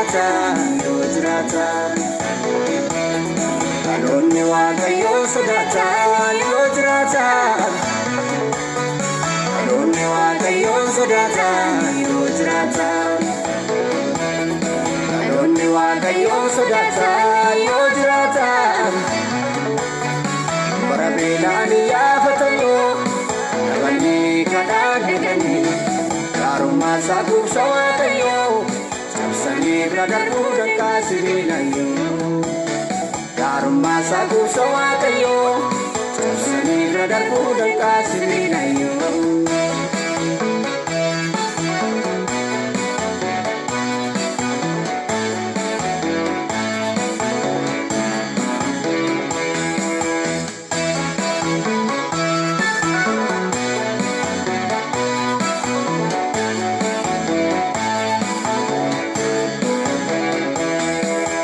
sodaatan yoo jiraatan. Dhaloonni Waaqayyoon sodaatan yoo jiraatan. Dhaloonni Waaqayyoon sodaatan yoo jiraatan. Dhaloonni Waaqayyoon sodaatan yoo jiraatan. Bara beelaan iyyaafatanii dhabanii kadhaa didanii gaarummaa isaa kuubsa Waaqayyoo cabsanii bira darbuu danqaa sibiilayyoo. Gaarummaa isaa kuubsa Waaqayyoo cabsanii bira darbuu danqaa sibiilayyoo.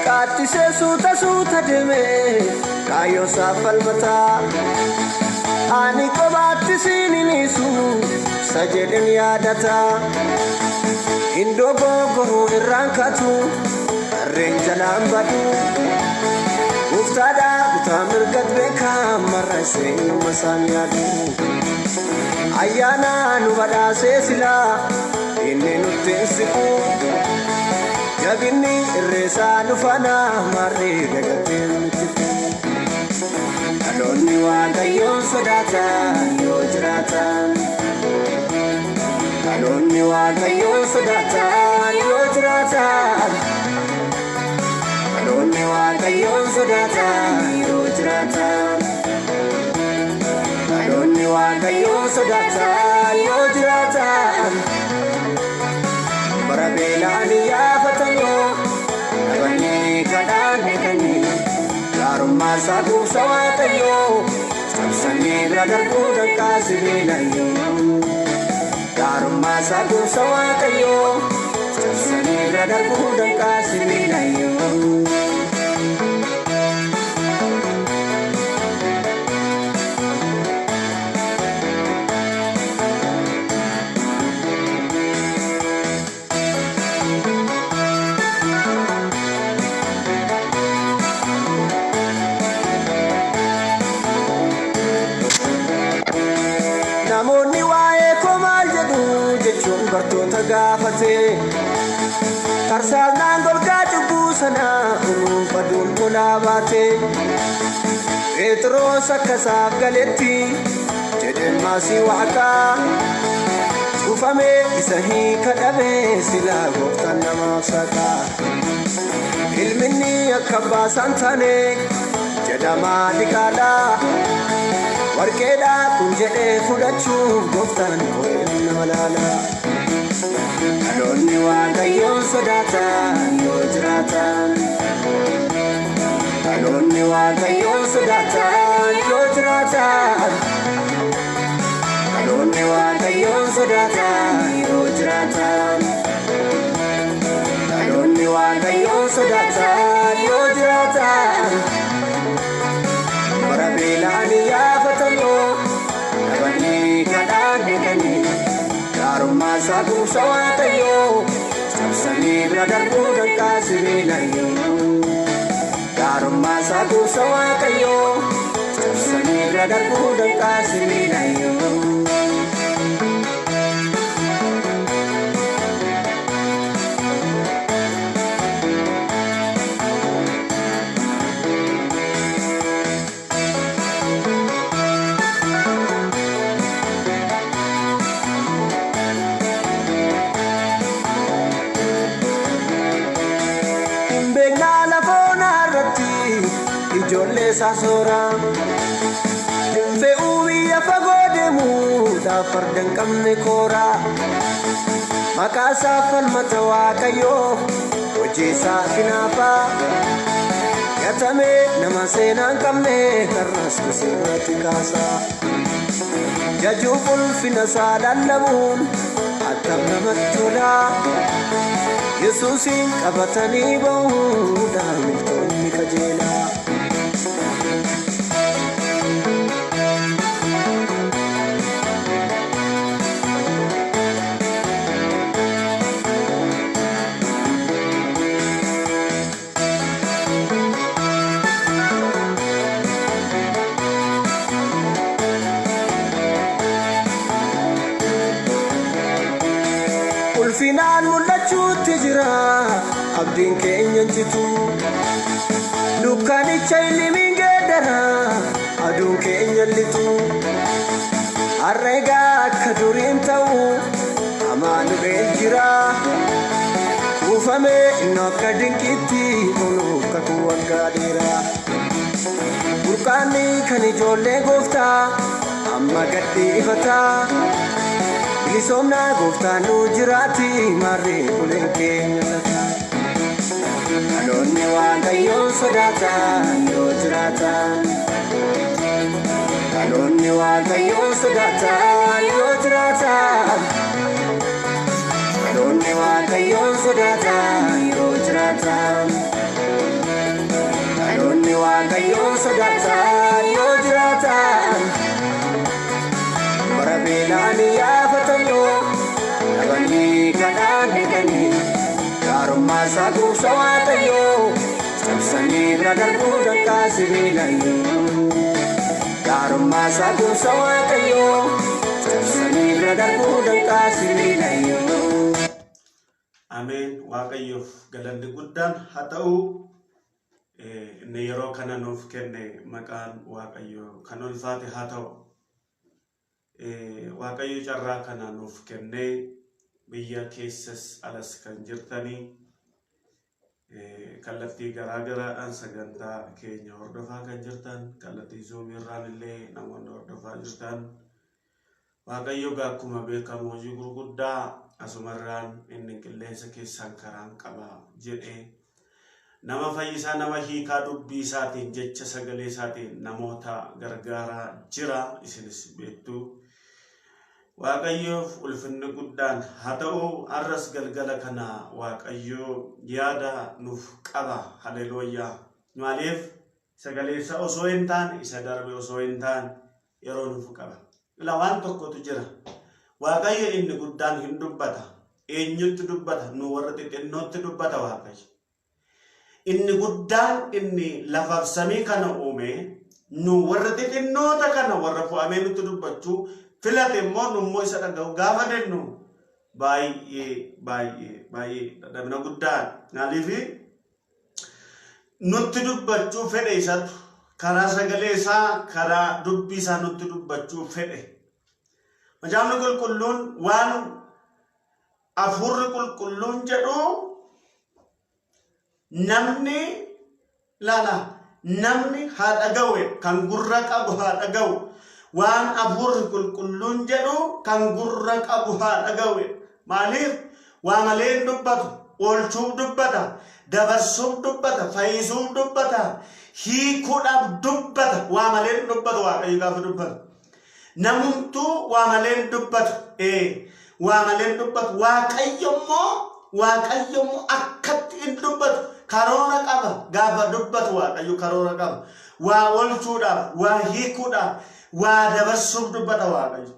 Qaattisee suuta suuta deemee kaayyoo isaa falmataa. Ani kophaatti siin hin dhiisu isa jedhen yaadataa. Hin dogoggoruu irraan katu harreen jalaan badu. Gooftaadhaa bitaa mirgat beekaa marra seenuma isaan yaadu. Ayyaana nu badhaasee silaa inni nutti hin siqu. Jabinni irreessaa nu faana marree dagatee nutti fidu. Dhaloonni Waaqayyoon sodaatan yoo jiraatan. Dhaloonni Waaqayyoon sodaatan yoo jiraatan. Dhaloonni Waaqayyoon sodaatan yoo jiraatan. Dhaloonni Waaqayyoon sodaatan yoo jiraatan. Bara beelaan iyyaafatanii dhabanii kadhaa didanii gaarummaa isaa kuubsa Waaqayyoo cabsanii bira darbuu danqaa sibiilayyoo. Gaarummaa isaa kuubsa Waaqayyoo cabsanii bira darbuu danqaa sibiilayyoo. Namoonni waa'ee koo maal jedhu jechuun bartoota gaafate. Tarsaasnaan golgaa cubbuu sanaa unuuf aduun tolaa baate. Phexros akka isaaf galetti jedheen maasii waaqaa. Cufamee isa hiika dhabee silaa gooftaan namaaf saqaa. Ilminni akka baasaan taane jedhamaa diqaalaa. Warqeedhaa kun jedhee fudhachuuf gooftaan qoreen nama laala. Dhaloonni Waaqayyoon sodaatan yoo jiraatan. Dhaloonni Waaqayyoon sodaatan yoo jiraatan. Dhaloonni Waaqayyoon sodaatan yoo jiraatan. Dhaloonni Waaqayyoon sodaatan yoo jiraatan. Bara beelaan iyyaafatanii dhabanii kadhaa didanii gaarummaa isaa kuubsa Waaqayyoo cabsanii bira darbuu danqaa sibiilayyoo. Gaarummaa isaa kuubsa Waaqayyoo cabsanii bira darbuu danqaa sibiilayyoo. Hin beeknaa lafoonaa irratti ijoollee isaa soora. Hin fe'uu biyya fagoo deemuudhaaf farda hin qabne koora. Maqaa isaa falmata Waaqayyoo hojii isaa finaafaa. Gatamee nama seenaa hin qabne karras irratti kaasa. Jajuuf ulfina isaa lallabuun attam namatti tola. Yesuusin qabatanii ba'uudhaan miltoonni qajeelaa. Ulfinaan mul'achuutti jira abdiin keenya hin citu. Dukkanicha ilmiin geeddara aduun keenya lixu. Har'a egaa akka duriin ta'u Amaanu'eel jira. Kuufamee inni akka dinqiitti kunuuf kakuu waggaa dheeraa. Burqaanni kan ijoollee gooftaa amma gadhiifataa. Bilisoomnaa gooftaan nu jiraati maarree uleen keenya lataa. Dhaloonni Waaqayyoon sodaatan yoo jiraatan. Dhaloonni Waaqayyoon sodaatan yoo jiraatan. Dhaloonni Waaqayyoon sodaatan yoo jiraatan. Dhaloonni Waaqayyoon sodaatan yoo jiraatan. Bara beelaan iyyaafatan yoo dhabanii kadhaan dhaqanii gaarummaa isaa kuusa Waaqayyoo cabsanii bira darbuu danqaa sibiilayyoo. Gaarummaa isaa kuusa Waaqayyoo cabsanii bira darbuu danqaa sibiilayyoo. Ameen. Waaqayyoof galanni guddaan haa ta'u. Inni yeroo kana nuuf kenne maqaan Waaqayyoo kan ulfaate haa ta'u. Waaqayyo carraa kana nuuf kennee biyya keessas alas kan jirtanii kallattii garaa garaadhaan sagantaa keenya hordofaa kan jirtan, kallattii zuumiirraan illee namoonni hordofaa jirtan, Waaqayyo egaa akkuma beekamu hojii gurguddaa asumarraan inni qilleensa keessaan karaan qaba jedhee nama fayyisaa, nama hiikaa dubbii isaatiin, jecha sagalee isaatiin namoota gargaaraa jira, isinis beektu. Waaqayyoof ulfinni guddaan haa ta'u. Har'as galgala kana Waaqayyo yaada nuuf qaba. Haleluuyaa. Maaliif sagalee isaa osoo hin taane, isa darbe osoo hin taane, yeroo nuuf qaba. Ila waan tokkotu jira. Waaqayyo inni guddaan hin dubbata. Eenyutti dubbata? Nu warra xixinnootti dubbata Waaqayyo. Inni guddaan, inni lafaaf samii kana uume, nu warra xixinnoota kana, warra fo'amee nutti dubbachuu filate immoo, nu immoo isa dhaga'u gaafa jennu baay'ee baay'ee baay'ee dadhabina guddaadha. Maaliif nutti dubbachuu fedhe isatu karaa sagalee isaa, karaa dubbii isaa nutti dubbachuu fedhe. Macaafni Qulqulluun waan Hafuurri Qulqulluun jedhu namni laala, namni haa dhaga'u, kan gurra qabu haa dhaga'u. Waan Hafuurri Qulqulluun jedhu kan gurra qabu haa dhaga'u. Maaliif waa malee hin dubbatu? Oolchuuf dubbata, dabarsuuf dubbata, fayyisuuf dubbata, hiikuudhaaf dubbata. Waa malee hin dubbatu Waaqayyo gaafa dubbatu. Namumtuu waa malee hin dubbatu. Ee, waa malee hin dubbatu. Waaqayyo immoo, Waaqayyo immoo akkatti hin dubbatu. Karoora qaba. Gaafa dubbatu Waaqayyo karoora qaba. Waa oolchuudhaaf, waa hiikuudhaaf, waa dabarsuuf dubbata Waaqayyo.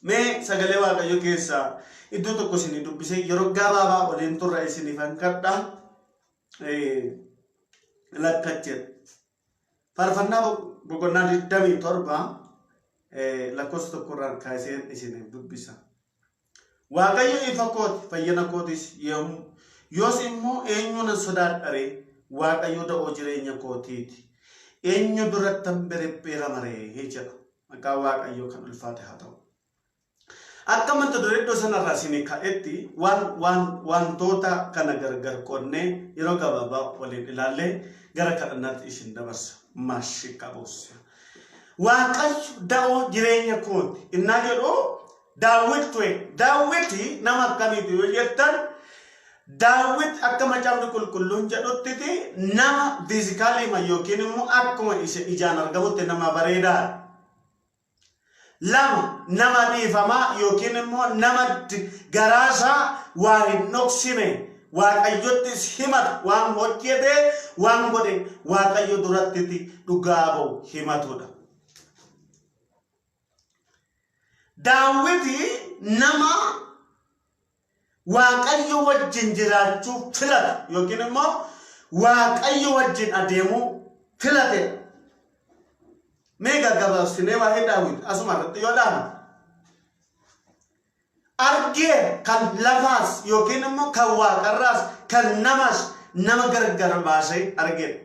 Mee sagalee Waaqayyo keessaa iddoo tokko isinii dubbisee yeroo gabaabaa waliin turra isiniifan kadha. Lakkacheedha. Faarfannaa boqonnaa 27 lakkoofsa tokkorraan kaaseen isiniif dubbisa. Waaqayyo ifa kooti, fayyina kootis, yoos immoo eenyuunan sodaadha ree? Waaqayyo da'oo jireenya kootiiti. Eenyu durattan berepheerama ree jedha. Maqaan Waaqayyoo kan ulfaate haa ta'u. Akka mata duree iddoo sanarraa isinii ka'etti waan waan wantoota kana gargar qoodnee yeroo gabaabaa waliin ilaallee gara kadhannaatti isin dabarsa. Maashikaboos. Waaqayyo da'oo jireenya kooti. Innaa jedhu Daawwit ture. Daawwiti nama akkamiiti yoo jettan, Daawwit akka Macaafni Qulqulluun jedhuttiti nama fiizikaaliima yookiin immoo akkuma isa ijaan argamutti nama bareedaadha. 2 nama dhiifamaa yookiin immoo nama garaasaa waa hin dhoksine, Waaqayyottis himatu, waan hojjete, waan godhe Waaqayyo durattiti dhugaa ba'u himatudha. Daawwiti nama Waaqayyo wajjin jiraachuu filate yookiin immoo Waaqayyo wajjin adeemuu filatedha. Mee gaggabaabsinee waa'ee Daawit asuma irratti yoo dhaabne. Argee kan lafaas yookiin immoo kan waaqarraas kan namas nama gargar baasee argeera.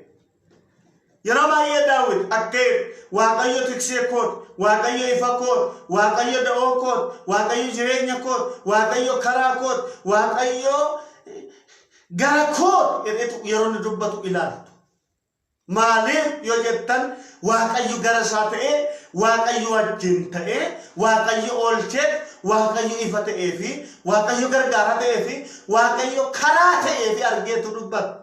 Yeroo baay'ee Daawit akka Waaqayyo tiksee kooti, Waaqayyo ifa kooti, Waaqayyo da'oo kooti, Waaqayyo jireenya kooti, Waaqayyo karaa kooti, Waaqayyo gara kooti jedheetu yeroo inni dubbatu ilaaltu. Maaliif yoo jettan Waaqayyo gara isaa ta'ee, Waaqayyo wajjin ta'ee, Waaqayyo oolchee, Waaqayyo ifa ta'ee fi Waaqayyo gargaaraa ta'ee fi Waaqayyo karaa ta'ee fi argeetu dubbata.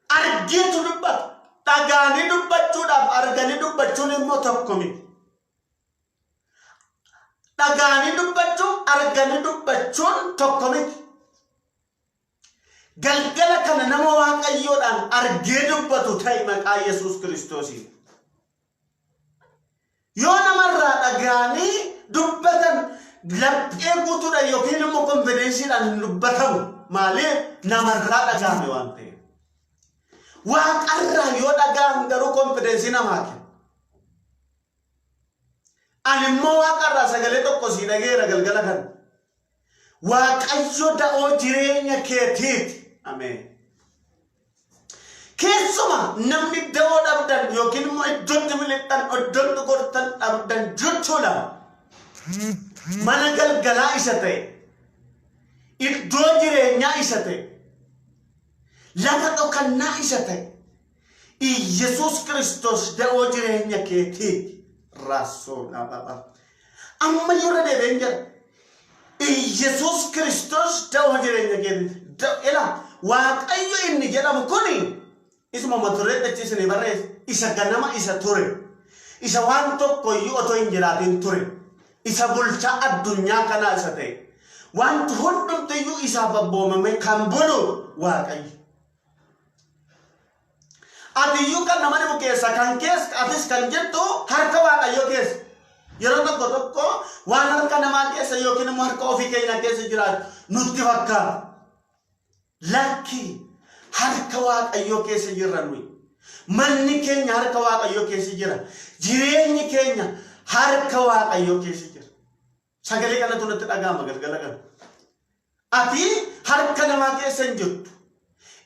Argeetu dubbata. Dhagaanii dubbachuudhaaf arganii dubbachuun immoo tokko miti. Dhagaanii dubbachuun arganii dubbachuun tokko miti. Galgala kana nama Waaqayyoodhaan argee dubbatu ta'i maqaa Yesuus Kiristoosiin. Yoo namarraa dhaga'anii dubbatan laphee guutuudhaan yookiin immoo konfidensiidhaan hin dubbatamu. Maaliif namarraa dhaga'ame waan ta'eef. Waaqarraa yoo dhaga'an garuu konfidensii namaa kenna. Ani immoo waaqarraa sagalee tokko sii dhageera galgala kana. Waaqayyo da'oo jireenya keetiiti. Ameen. Keessuma namni da'oo dhabdan yookiin immoo iddootti miliqxan iddootti gortan dhabdan jechuudha. Mana galgalaa isa ta'e, iddoo jireenyaa isa ta'e, lafa dhokannaa isa ta'e, Iyyasuus Kiristoos da'oo jireenya keetiiti. Raasoo dhaabaa. Amma iyyuu irra deebi'een jira. Iyyasuus Kiristoos da'oo jireenya keetiiti. Ilaa Waaqayyo inni jedhamu kuni isuma mata duree achi isinii barreesse isa ganama isa ture. Isa waan tokko iyyuu otoo hin jiraatin ture. Isa bulchaa addunyaa kanaa isa ta'e. Wanti hundumti iyyuu isaaf abboomamee kan bulu Waaqayyo. Ati iyyuu kan nama dhibu keessa kan keessa atis kan jettu harka Waaqayyoo keessa. Yeroo tokko tokko waan harka namaa keessa yookiin immoo harka ofii keenyaa keessa jiraatu nutti fakkaata. Lakki harka Waaqayyoo keessa jirra nuyi. Manni keenya harka Waaqayyoo keessa jira. Jireenyi keenya harka Waaqayyoo keessa jira. Sagalee kanatu natti dhaga'ama galgala kana. Ati harka namaa keessa hin jirtu.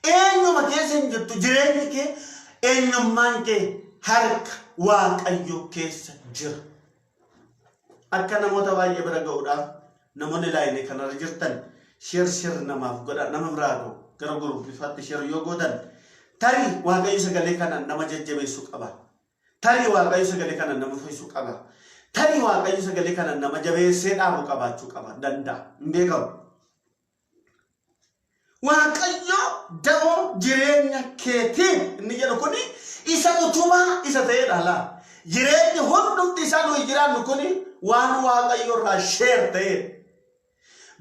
Eenyuma keessa hin jirtu. Jireenyi kee eenyummaan kee harka Waaqayyoo keessa jira. Akka namoota baay'ee bira ga'uudhaaf namoonni laayinii kanarra jirtan share share namaaf godha nama biraa ga'u gara gurubbifaatti share yoo gootan tarii Waaqayyo sagalee kanaan nama jajjabeessuu qaba. Tarii Waaqayyo sagalee kanaan nama fayyisuu qaba. Tarii Waaqayyo sagalee kanaan nama jabeessee dhaabu qabaachuu qaba. Danda'a. Hin beekamu. Waaqayyo da'oo jireenya keetiin inni jedhu kuni isa utubaa isa ta'edha laa. Jireenyi hundumti isaa nuyi jiraannu kuni waan Waaqayyo irraa sheer ta'edha.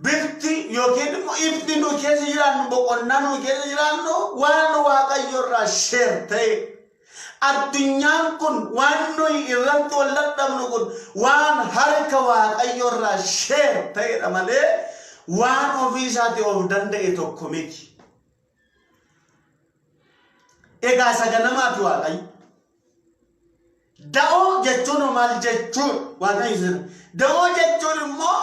Bifti yookiin immoo ifni nuyi keessa jiraannu boqonnaa nuyi keessa jiraannu waan Waaqayyo irraa sheer ta'e. Addunyaan kun waan nuyi irratti wal dadhabnu kun waan harka Waaqayyo irraa sheer ta'edha malee waan ofii isaatii of danda'e tokko miti. Egaa isa ganamaati Waaqayyo. Da'oo jechuun hoo maal jechuun Waaqayyo isa Da'oo jechuun immoo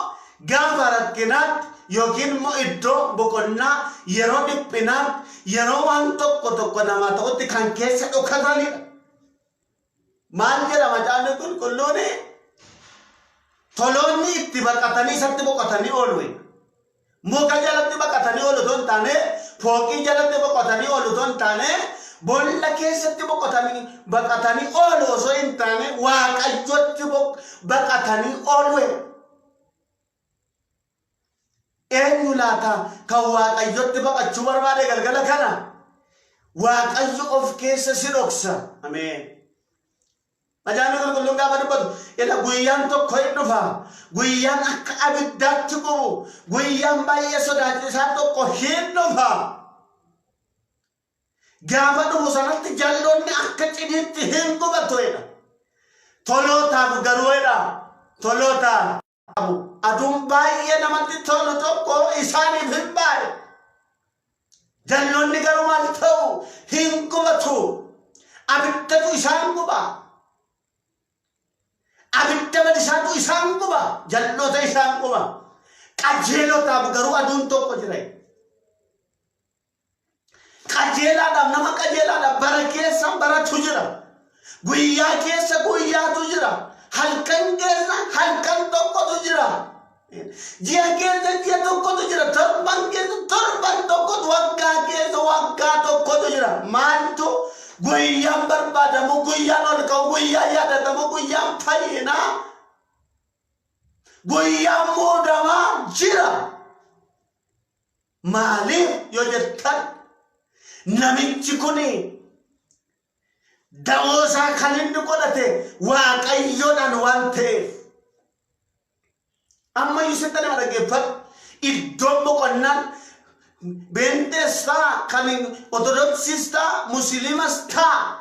gaafa rakkinaatti yookiin immoo iddoo boqonnaa yeroo dhiphinaatti yeroo waan tokko tokko namaa ta'utti kan keessa dhokatanidha. Maal jedha macaafni qulqulluun? Toloonni itti baqatanii isatti boqotanii oolu. Muka jalatti baqatanii oolu otoo hin taane, fooqii jalatti boqotanii oolu otoo hin taane, boolla keessatti boqotanii baqatanii oolu osoo hin taane, Waaqayyotti baqatanii oolu. Eenyu laata kan Waaqayyotti baqachuu barbaade galgala kana? Waaqayyo of keessa si dhoksa. Ameen. Macaafni qulqulluun gaafa dubbatu ila guyyaan tokko hin dhufa. Guyyaan akka abiddaatti gubu, guyyaan baay'ee sodaachisaa tokko hin dhufa. Gaafa dhufu sanatti jalloonni akka cidiitti hin gubatu jedha. Tolootaaf garuu jedha. Tolootaaf qabu. Aduun baay'ee namatti tolu tokko isaaniif hin baane. Jalloonni garuu maal ta'u? Hin gubatu. Abiddatu isaan guba. Abidda badisaatu isaan guba. Jal'oota isaan guba. Qajeelotaaf garuu aduun tokko jira. Qajeelaadhaaf nama qajeelaadhaaf bara keessa baratu jira. Guyyaa keessa guyyaatu jira. Halkan keessa halkan tokkotu jira. Ji'a keessa ji'a tokkotu jira. Torban keessa torban tokkotu waggaa keessa waggaa tokkotu jira. Maaltu guyyaan barbaadamu, guyyaan ol ka'u, guyyaan yaadatamu, guyyaan fayyinaa, guyyaan muudamaa jira. Maaliif yoo jettan namichi kun dawoo isaa kan inni godhate Waaqayyoodhaan waan ta'eef. Ammayyuu sitti nama dhaggeeffadhu. Iddoon boqonnaan Beenxees ta'a, kan Ortodoksiis ta'a, Musliimas ta'a.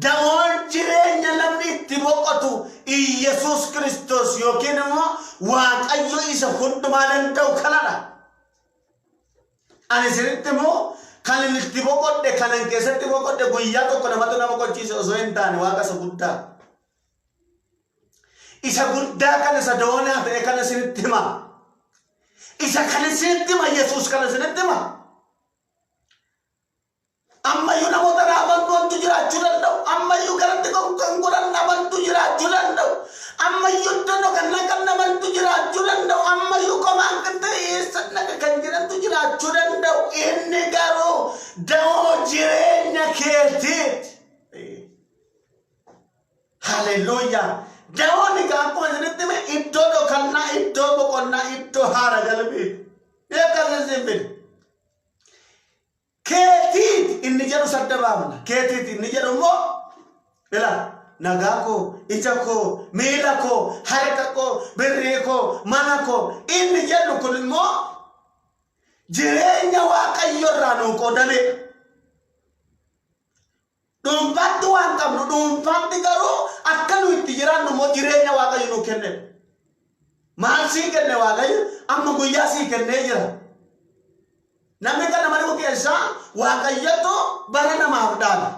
Dawoon jireenya namni itti boqotu Iyyasuus Kiristoos yookiin immoo Waaqayyo isa hundumaa danda'u kanadha. Ani isinitti immoo kan inni itti boqodhe kanan keessatti boqodhe guyyaa tokko namatu na boqochiise osoo hin taane Waaqa isa guddaa. Isa guddaa kana isa doonaa ta'e kana isinitti hima. Isa kana isinitti hima Yesuus kana isinitti hima. Ammayyuu namoota raabantu jiraachuu danda'u. Ammayyuu garatti kan godhan dhabantu jiraachuu danda'u. Ammayyuu iddoo dhokannaa kan dhabantu jiraachuu danda'u. Ammayyuu qomaan kan ta'e eessa dhaqa kan jedhantu jiraachuu danda'u. Inni garuu da'oo jireenya keetiiti. Haleluuyaa. Da'oon egaa akkuma isinitti hime iddoo dhokannaa, iddoo boqonnaa, iddoo haara galmiiti. Akkas isin fide. Keetiiti inni jedhu sadda baafna. Keetiiti inni jedhu immoo ila nagaa koo, ija koo, miila koo, harka koo, birrii koo, mana koo inni jedhu kun immoo jireenya Waaqayyo irraa nuu qoodamedha. Dhuunfaatti waan qabnu dhuunfaatti garuu akka nu itti jiraannu immoo jireenya Waaqayyo nuu kennedha. Maal sii kenne Waaqayyo? Amma guyyaa sii kennee jira. Namni kana mana keessaa Waaqayyotu bara namaaf dhaabe.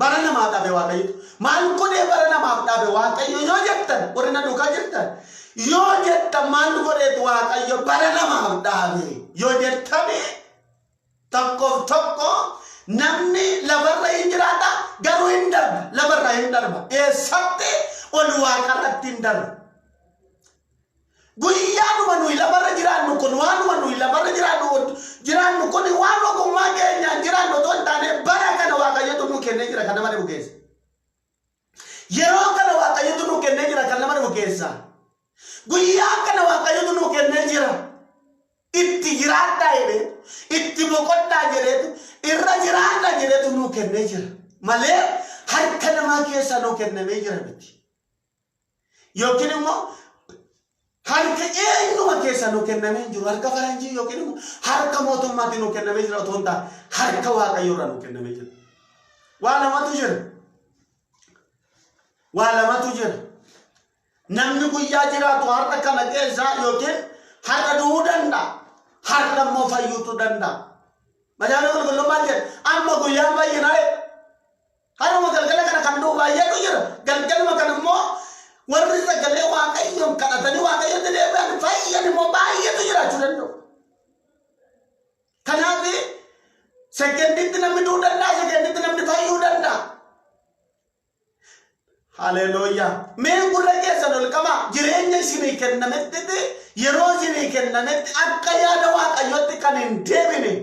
Bara namaaf dhaabe Waaqayyo. Maal godhee bara namaaf dhaabe Waaqayyo yoo jettan warri na duukaa jirtan yoo jettan maal godheetu Waaqayyo bara namaaf dhaabe yoo jettani tokkoof tokko namni lafarra hin jiraata garuu hin darba lafarra hin darba eessatti ol waaqarratti hin darba. Guyyaanuma nuyi lafarra jiraannu kun waanuma nuyi lafarra jiraannu jiraannu kun waan ogummaa keenyaan jiraannu otoo hin taane bara kana Waaqayyotu nuu kennee jira kan nama dhibu keessa. Yeroo kana Waaqayyotu nuu kennee jira kan nama dhibu keessa. Guyyaa kana Waaqayyotu nuu kennee jira. Itti jiraadhaa jedheetu, itti boqodhaa jedheetu, irra jiraadhaa jedheetu nuu kennee jira. Malee harka namaa keessaa nuu kennamee jira miti. Yookiin immoo harka eenyuma keessa nu kennamee hin jiru. Harka faranjii yookiin immoo harka mootummaatiin nu kennamee jira otoo hin taane harka Waaqayyoo irraa nu kennamee jira. Waa lamatu jira. Waa lamatu jira. Namni guyyaa jiraatu har'a kana keessaa yookiin har'a du'uu danda'a. Har'a immoo fayyuutu danda'a. Macaafni qulqulluun maal jedha? Amma guyyaan fayyinaa jedha. Har'uma galgala kana kan du'u baay'eetu jira. Galgaluma kana immoo warri sagalee Waaqayyoon kadhatanii Waaqayyotti deebi'an fayyan immoo baay'eetu jiraachuu danda'u. Kanaaf sekenditti namni du'uu danda'a, sekenditti namni fayyuu danda'a. Haleluuyaa. Mee gurra keessan ol qabaa jireenya isinii kennametti yeroo isinii kennametti akka yaada Waaqayyootti kan hin deebine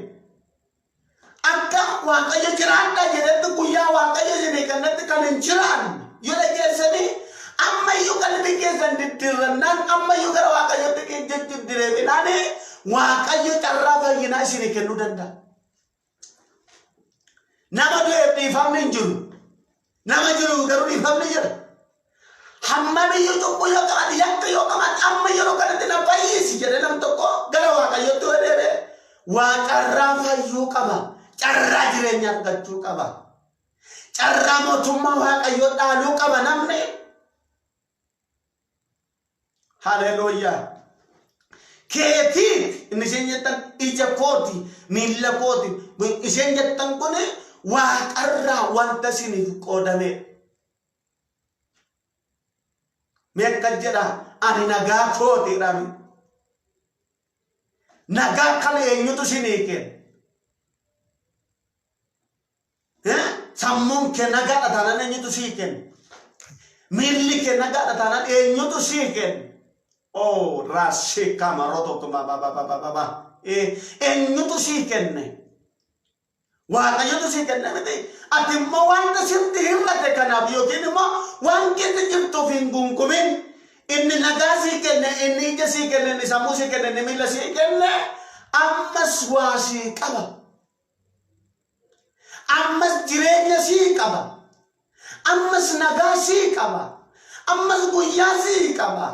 Akka Waaqayyo jiraadhaa jedhetti guyyaa Waaqayyo isinii kennetti kan hin jiraanne yoo dhageessanii ammayyuu qalbii keessan diddiirrannaan ammayyuu gara Waaqayyotti diddireefinaan Waaqayyo carraa fayyinaa isinii kennuu danda'a. Nama du'eef dhiifamni hin jiru. Nama jiruuf garuu dhiifamni jira. Hammamiyyuu cubbuu yoo qabaate yakka yoo qabaate amma yeroo kanatti na fayyisi jedhee nam tokko gara Waaqayyootti yoo deebi'e waaqarraa fayyuu qaba. Carraa jireenya argachuu qaba. Carraa mootummaa Waaqayyoo dhaaluu qaba namni. Haleluuyaa. Keetiit inni isheen jettan ija kooti miilla kooti isheen jettan kun waaqarraa wanta isiniif qoodamedha. Mee akkas jedha ani nagaa kooti jedhame. Nagaa kana eenyutu isinii kenna? Sammuun kee nagaadha taanaan eenyutu sii kenna? Miilli kee nagaadha taanaan eenyutu sii kenna? Oh, raashika maroto ba ba ba ba ba ba. Eenyutu sii kenne? Waaqayyotu sii kenne miti. Ati immoo wanta sitti hir'ate kanaaf yookiin immoo waan keessa jirtuuf hin gungumin. Inni nagaa sii kenne, inni ija sii kenne, inni sammuu sii kenne, inni miila sii kenne ammas waa sii qaba. Ammas jireenya sii qaba. Ammas nagaa sii qaba. Ammas guyyaa sii qaba.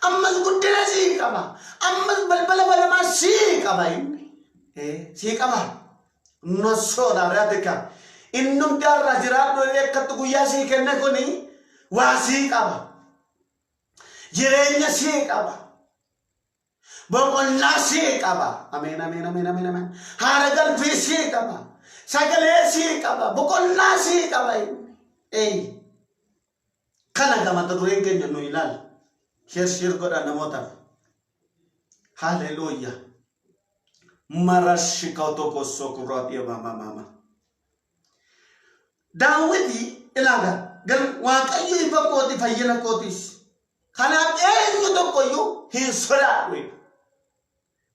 Ammas guddina sii qaba. Ammas balbala banamaa sii qaba inni. Sii qaba. Nossoodha raadika. Innumti har'a jiraadhu jedhee akkatti guyyaa sii kenne kuni waa sii qaba. Jireenya sii qaba. Boqonnaa sii qaba. Ameen ameen ameen ameen ameen. Haara galfii sii qaba. Sagalee sii qaba. Boqonnaa sii qaba inni. Eey. Kana ga mata dureen keenya nu ilaala. Sheer sheer godhaa namootaaf. Haleluuyaa. Marashika tokko sokuraa dhiyamaa mama. Daawiti ilaaga gar Waaqayyo ifa kooti fayyina kootis. Kanaaf eenyu tokko iyyuu hin sodaadhu jedha.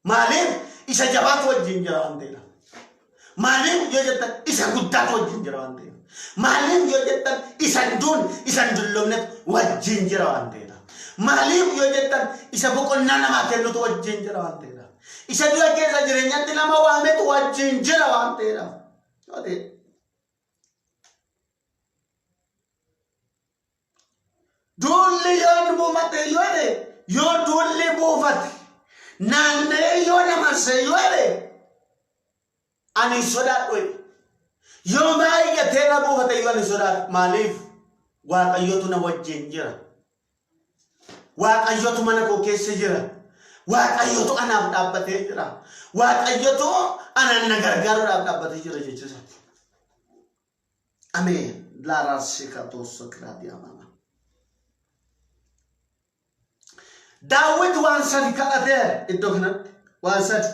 Maaliif isa jabaatu wajjin jira waan ta'eef. Maaliif yoo jettan isa guddaatu wajjin jira waan ta'eef. Maaliif yoo jettan isa hin duune isa hin dulloomnetu wajjin jira waan ta'eef. Maaliif yoo jettan isa boqonnaa namaa kennutu wajjin jira waan ta'eef. Isa du'a keessa jireenyatti nama waametu wajjin jira waan ta'eef. Yoo ta'e. Duulli yoo buufate yoo jedhe yoo duulli buufate naanna'ee yoo na marse yoo jedhe ani hin sodaadhu jedhe. Yoo baay'atee na buufate yoo ani hin sodaadhu maaliif waaqayyotu na wajjin jira. Waaqayyotu mana koo keessa jira. Waaqayyotu anaaf dhaabbatee jira. Waaqayyotu anaan na gargaaruudhaaf dhaabbatee jira jechuusaati. Ameen. Laaraasikaatoossokraadiyaamama. Daawit waan sadi kadhateera iddoo kanatti. Waan sadi.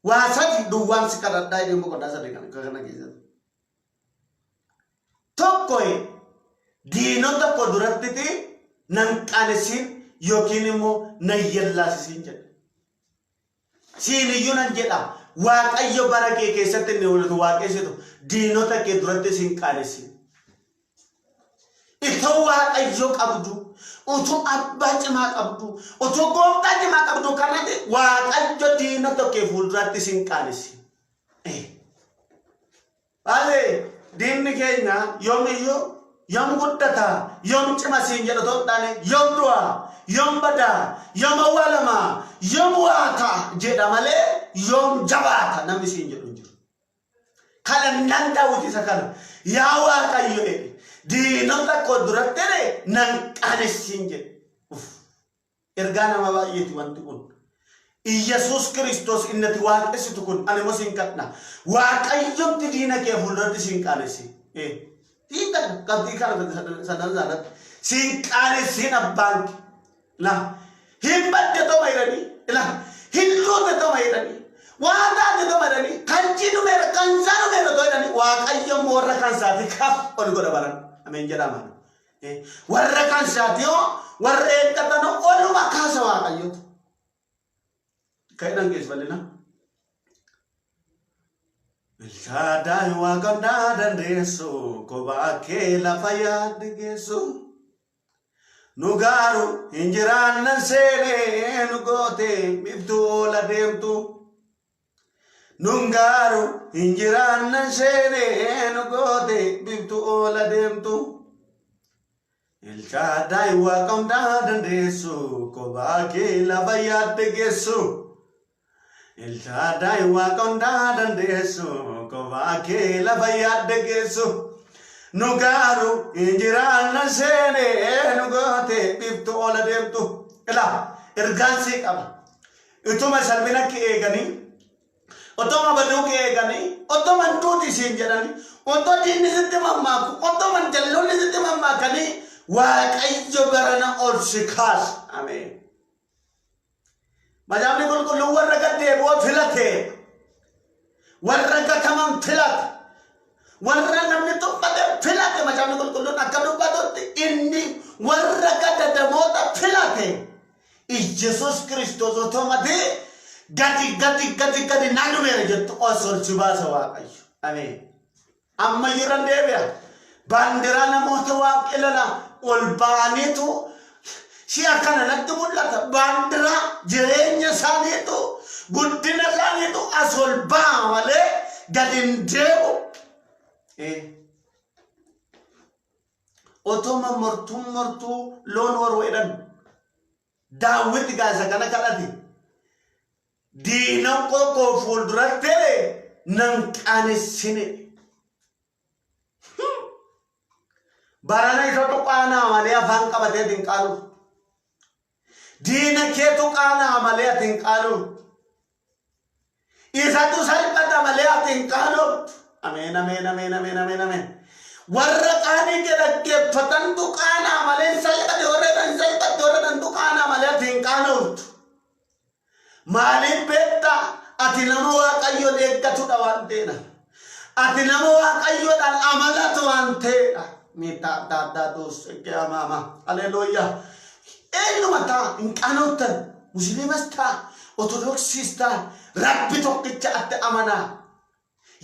Waa sadi duwwaan si kadhadhaa jedhee boqonnaa sadi kana keessatti. Tokko diinota koo durattiti nan qaanessin yookiin immoo nan yellaasisiin jedhe. Siin iyyuu nan jedha Waaqayyo bara kee keessatti inni walitti waaqessitu diinota kee duratti sin qaanessin. Itoo Waaqayyo qabdu, utuu abbaa cimaa qabdu, utuu gooftaa cimaa qabdu kanatti Waaqayyo diinota kee fuulduratti sin qaanessin. Baay'ee diinni keenya yoomiyyuu yoom guddata, yoom cima siin jedhu otoo hin taane yoom du'a, yoom bada, yoom awwaalama, yoom waa ta'a jedha malee yoom jabaata namni siin jedhu hin jiru. Kadhannaan Daawit isa kana. Yaa Waaqayyo jedhe diinota koo duratti jedhe nan qaanessin jedhe. Uff. Ergaa nama baay'eeti wanti kun. Iyyasuus Kiristoos inni ati waaqessitu kun ani immoo siin kadha. Waaqayyomti diina kee fuulduratti siin qaanessi. Siin kadha qabxii kana sadan irratti. Siin qaanessin abbaan kee. La hin badde toma jedhanii. La hin duute toma jedhanii. Waan taate toma jedhanii. Kan cidumeera kan isaa dhumeera too jedhanii. Waaqayyo immoo warra kan isaati kaf ol godha baran. Ameen jedhama. Warra kan isaati hoo warra eeggatan oluma kaasa Waaqayyotu. Ka'ee dhangeessi bal'ina. Bilchaadaan waaqamdaa dandeessu kophaa kee lafa yaadde geessu. Nu gaaru hin jiraannan seenee nu goote biftuu oola deemtu. Nun gaaru hin jiraannan seenee nu goote biftu oola deemtu. Ilchaadhaay waaqa hundaa dandeessu kophaa kee lafa yaadde geessu. Ilchaadhaay waaqa hundaa dandeessu kophaa kee lafa yaadde geessu. Nu gaaru hin jiraannan seenee nu goote biftu oola deemtu. Ilaa ergaan sii qaba. Utuma salphina kee eeganii, otoma baduu kee eeganii, otoma duuti siin jedhanii, otoo diinni sitti mammaaku, otoma jalloonni sitti mammaakanii, Waaqayyo barana ol si kaasa. Ameen. Macaafni qulqulluun warra gad deebi'oo filate. Warra gataman filate. Warra namni tuffate filate. Macaafni qulqulluun akka dubbatutti inni warra gadadamoota filate. Iyyasuus Kiristoos otoo matee gadi gadi gadi gadi na dhumeera jettu osoo si baasa Waaqayyo. Ameen. Ammayyuu irran deebi'a. Baandiraa namoota waaqilala ol ba'aniitu si'a kana natti mul'ata. Baandiraa jireenya isaaniitu guddina isaaniitu as ol ba'a malee gadi hin deebi'u. Otoo mortuun mortuu loon horuu jedhan Daawwit gaasa kana kadhate. Diina koo koo fuulduratti nan qaanessine. Barana isatu qaanaa malee afaan qabatee ati hin qaanuuf. Diina keetu qaanaa malee ati hin qaanuuf. Isatu salphata malee ati hin qaanoftu. Ameen ameen ameen ameen ameen ameen. Warra qaanii kee dhaggeeffatantu qaanaa malee hin salphate warra jedhan salphatte warra jedhantu qaanaa malee ati hin qaanoftu. Maaliif beektaa? Ati nama Waaqayyoon eeggatudha waan ta'eedha. Ati nama Waaqayyoodhaan amalatu waan ta'eedha. Miidhaa adda addaa duusse amaama. Haleluuyaa. Eenyuma ta'a hin qaanoftan. Musliimas ta'a, Ortodoksiis ta'a, Rabbi tokkicha atti amanaa.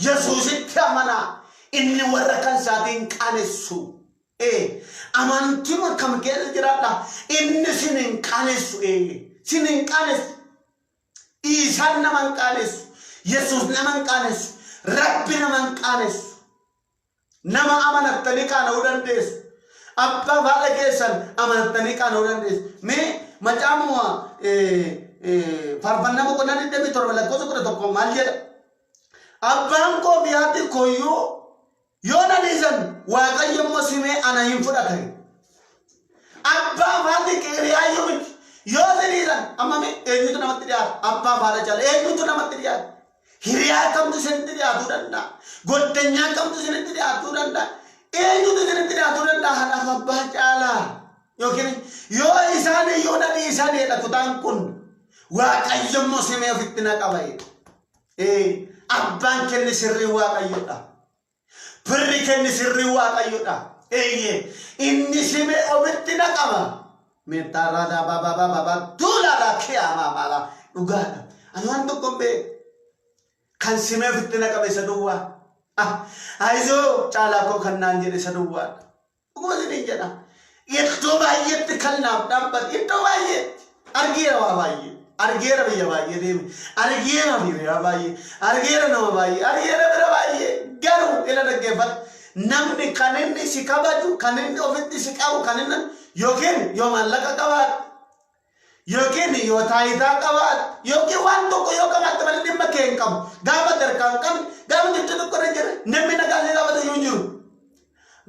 Yesuusitti amanaa. Inni warra kan isaatii hin qaanessu. Ee, amantima kam keessa jiraadha. Inni sin hin qaanessu. Ee, sin hin qaanessu. Iisaan nama hin qaanessu. Yesuus nama hin qaanessu. Rabbi nama hin qaanessu. Nama amanattanii qaana'uu dandeessu. Abbaa fi haadha keessan amanattanii qaana'uu dandeessu. Mee macaafuma faarfannaa boqonnaa 27 lakkoofsa 11 maal jedha? Abbaan koo fi haati koo iyyuu yoo na dhiisan Waaqayyo immoo simee ana hin fudhata. Abbaa fi haati kee hiriyaayyuu miti. Yoo si dhiisan amma mee eenyutu namatti dhiyaata? Abbaa fi haadha caala eenyutu namatti dhiyaata? Hiriyaa kamtu isinitti dhiyaatuu danda'a? Goddanyaa kamtu isinitti dhiyaatuu danda'a? Eenyutu isinitti dhiyaatuu danda'a haadhaaf abbaa caalaa? Yookiin yoo isaan iyyuu na dhiisan jedha kutaan kun Waaqayyo immoo simee ofitti na qaba jedha. Ee, abbaan kenni sirrii Waaqayyodha. Firri kenni sirrii Waaqayyodha. Eeyyee, inni simee ofitti na qaba. Meettaarraa daabaa baabaa baabaa tuulaadhaa kiyaamaa maalaa dhugaadha. Ani waan tokko hin beeku. Kan simee ofitti na qabe isa duwwaa. Ah, ayizoo caalaa koo kan naan jedhe isa duwwaadha. Dhuguma isiniin jedha. Iddoo baay'eetti kan naaf dhaabbate iddoo baay'eetti argeera waa baay'ee. Argeera biyya baay'ee deeme. Argeera biyya baay'ee. Argeera nama baay'ee. Argeera bira baay'ee. Garuu ila dhaggeeffadhu. Namni kan inni si kabaju, kan inni ofitti si qabu, kan inni yookiin yoo maallaqa qabaate, yookiin yoo taayitaa qabaatte, yookiin waan tokko yoo qabaatte malee dhimma kee hin qabu. Gaafa tarkaa hin qabne, gaafa jecha tokko irra hin jirre, namni nagaa si gaafatu iyyuu hin jiru.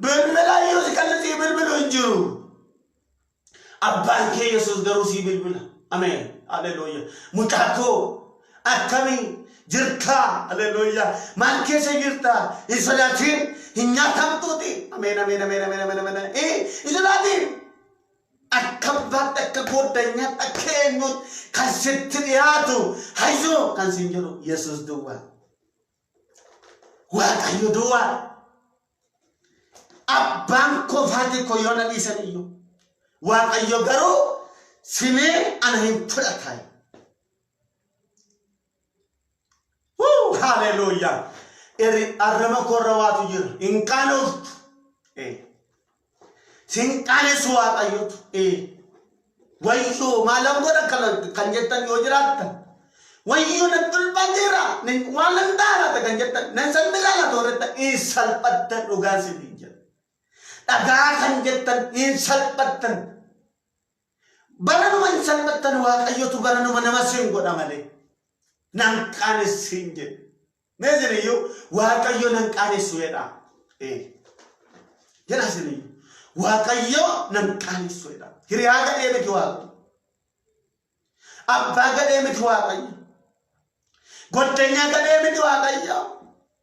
Bilbila iyyuu si kan sii bilbilu hin jiru. Abbaan kee Yesuus garuu sii bilbila. Ameen. Haleluuya. Mucaa koo akkamii jirtaa? Haleluuya. Maal keessa jirtaa? Hin sodaatiin. Hin nyaatamtuuti. Ameen ameen ameen ameen ameen ameen. Hin sodaatiin. Akka abbaatti akka gooddanyaatti akka eenyuutti kan sitti dhiyaatu hayyoo kan siin jedhu Yesuus duwwaa. Waaqayyo duwwaa. Abbaan koo fi haati koo yoo na dhiisan iyyuu Waaqayyo garuu simee ana hin fudhata. Wuu! Haleluuyaa. Eri arraba koorra waatu jira. Hin qaanoftu. Eh. Sin qaanessu Waaqayyotu. Eh. Wayyoo maalan godha kana kan jettan yoo jiraattan. Wayyoo natti ulfaateera. Waan nan taalaata kan jettan. Nan salphisaa laata warra jettan. Hin salphattan dhugaan siniin jedha. Dhagaa kan jettan hin salphattan. Baranuma hin salphattan Waaqayyotu baranuma nama sin godha malee. Nan qaanessin jedhe. Mee isiniyyuu Waaqayyo nan qaanessu jedha. Ee. Jedha isiniyyuu. Waaqayyo nan qaanessu jedha. Hiriyaa gadhee miti Waaqayyo. Abbaa gadhee miti Waaqayyo. Goddanyaa gadhee miti Waaqayyo.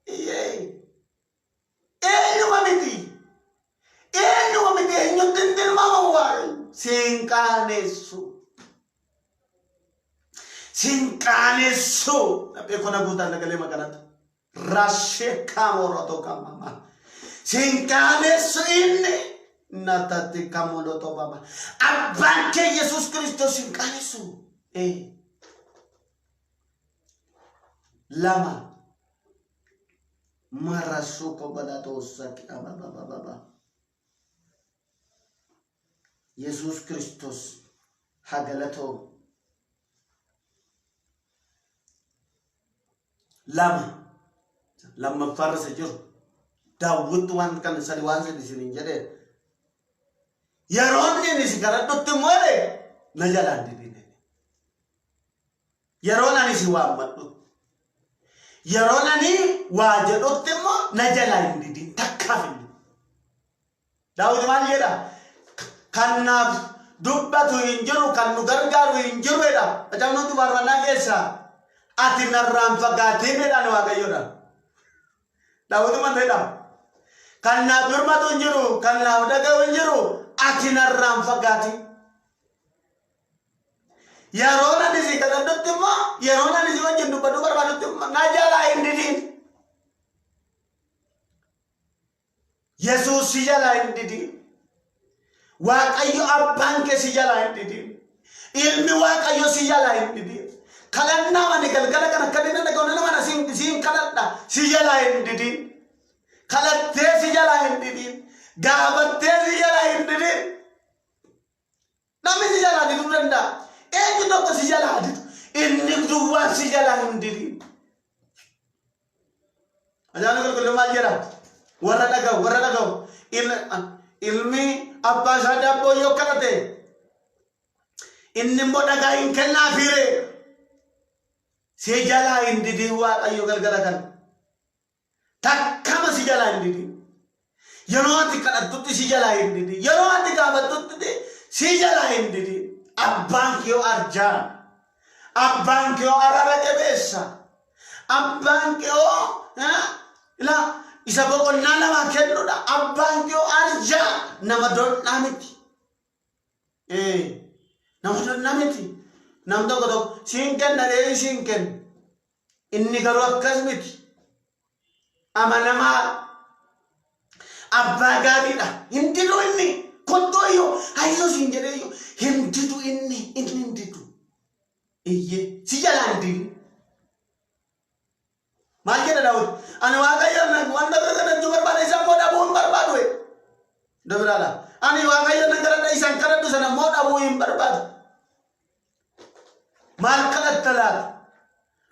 Iyyee. Eenyuma miti. Eenyuma miti eenyutti hin Sin qaanessu. Sin qaanessu. Laphee kona guutaan sagalee maganata. Rashee kaamorotoo kaamama. Sin qaanessu inni. Natatti kamolotoo baba. Abbaan kee Yesuus Kiristoos sin qaanessu. Lama. Marasuu kobalatoossa ababababa. Yesuus Kiristoos haa galatoomu. Lama. Lammaffaarra isa jiru. Daawwitti waan kana sadi waan sadi isiniin jedhee. Yeroon inni si kadhadhutti immoo jedhe na jalaan didine. Yeroon ani si waammadhutti. Yeroon ani waa jedhutti immoo na jalaa hin didin takkaaf hin didin. Daawit maal jedha? Kan naaf dubbatu hin jiru, kan nu gargaaru hin jiru jedha. Macaafni nuti faarfannaa keessaa. Ati narraan fagaatiin jedhaan Waaqayyoodha. Daawit maal jedha? Kan naaf birmatu hin jiru, kan naaf dhaga'u hin jiru, ati narraan fagaatiin. Yeroon ani si kadhadhutti immoo, yeroon ani si wajjin dubbaduu barbaadutti immoo na jalaa hin didiin. Yesuus si jalaa hin didiin. Waaqayyo abbaan kee si jalaa hin didiin. Ilmi Waaqayyo si jalaa hin didiin. Kadhannaa ani galgala kana akka dina dhaga'u nama na siin kadhadha si jalaa hin didiin. Kadhattee si jalaa hin didiin. Gaafattee si jalaa hin didiin. Namni si jalaa diduu danda'a. Eenyu tokko si jalaa didu. Inni duwwaan si jalaa hin didiin. Ajaa'ibni qulqulluu maal jedha? Warra dhaga'u, warra dhaga'u. Ilmi abbaa isaa daabboo yoo kadhate inni immoo dhagaa hin kennaafiire. Si jalaa hin didiin Waaqayyo galgala kana. Takkama si jalaa hin didin. Yeroo ati kadhattutti si jalaa hin didin. Yeroo ati gaafattutti si jalaa hin didin. Abbaan kee arjaa. Abbaan kee araara qabeessa. Abbaan kee ilaa isa boqonnaa namaa kennudha. Abbaan kee arjaa nama dondhaa miti. Nama dondhaa miti. Nam tokko tokko siin kenna dhee siin kenna. Inni garuu akkas miti. Amanamaa abbaa gaariidha. Hin didu inni. Kottuu iyyuu hayyuu siin jedhee iyyuu hin didu inni. Inni hin didu. Iyyee si jalaa hin didu. Maal jedha Daawit? Ani Waaqayyoon wanta kadhachuu barbaada isa immoo dhabuu hin barbaadu. Iddoo biraadha. Ani Waaqayyoon nan kadhadha isaan kadhadhu sana immoo dhabuu hin barbaadu. Maal kadhatta laata?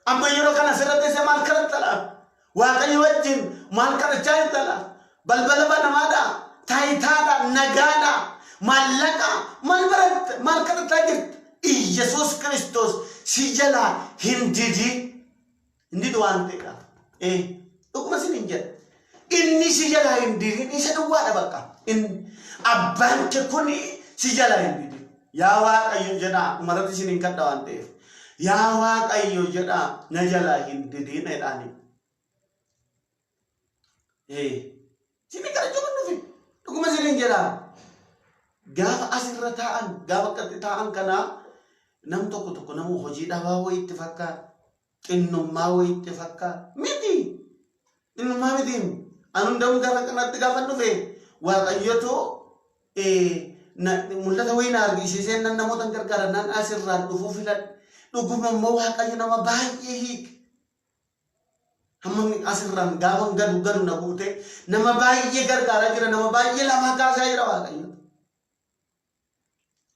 Amma yeroo kana asirra teessee maal kadhatta laata? Waaqayyo wajjin maal kadhachaa jirta laata? Balbala banamaadha, taayitaadha, nagaadha, maallaqa, maal baratta, maal kadhachaa jirta? Iyyasuus Kiristoos si jalaa hin didin. Hin didu waan ta'eedhaaf. Ee, dhuguma sin hin jedha. Inni si jalaa hin didin isa duwwaadha bakka. Inni abbaan kee kuni si jalaa hin didin. Yaa Waaqayyo jedhaa dhumarratti isin hin kadha waan ta'eef. Yaa Waaqayyo jedhaa na jalaa hin didin jedhaani. Ee, isin kadhachuu kan dhufe. Dhuguma isin hin jedhaa. Gaafa asirra taa'an, gaafa akkatti taa'an kanaa nam tokko tokko nama hojii dhabaa wayiitti fakkaata. Xinnummaa wayiitti fakkaata. Miti. Xinnummaa miti. Ani hundamuu gaafa kanatti gaafa dhufe Waaqayyotu mul'ata wayii na argisiisee nan namoota gargaara nan asirraan dhufuu filadhe. Dhuguma immoo Waaqayyo nama baay'ee hiike. Hamma asirraan gaafa gadu gadu na guute nama baay'ee gargaaraa jira nama baay'ee lafaa kaasaa jira Waaqayyo.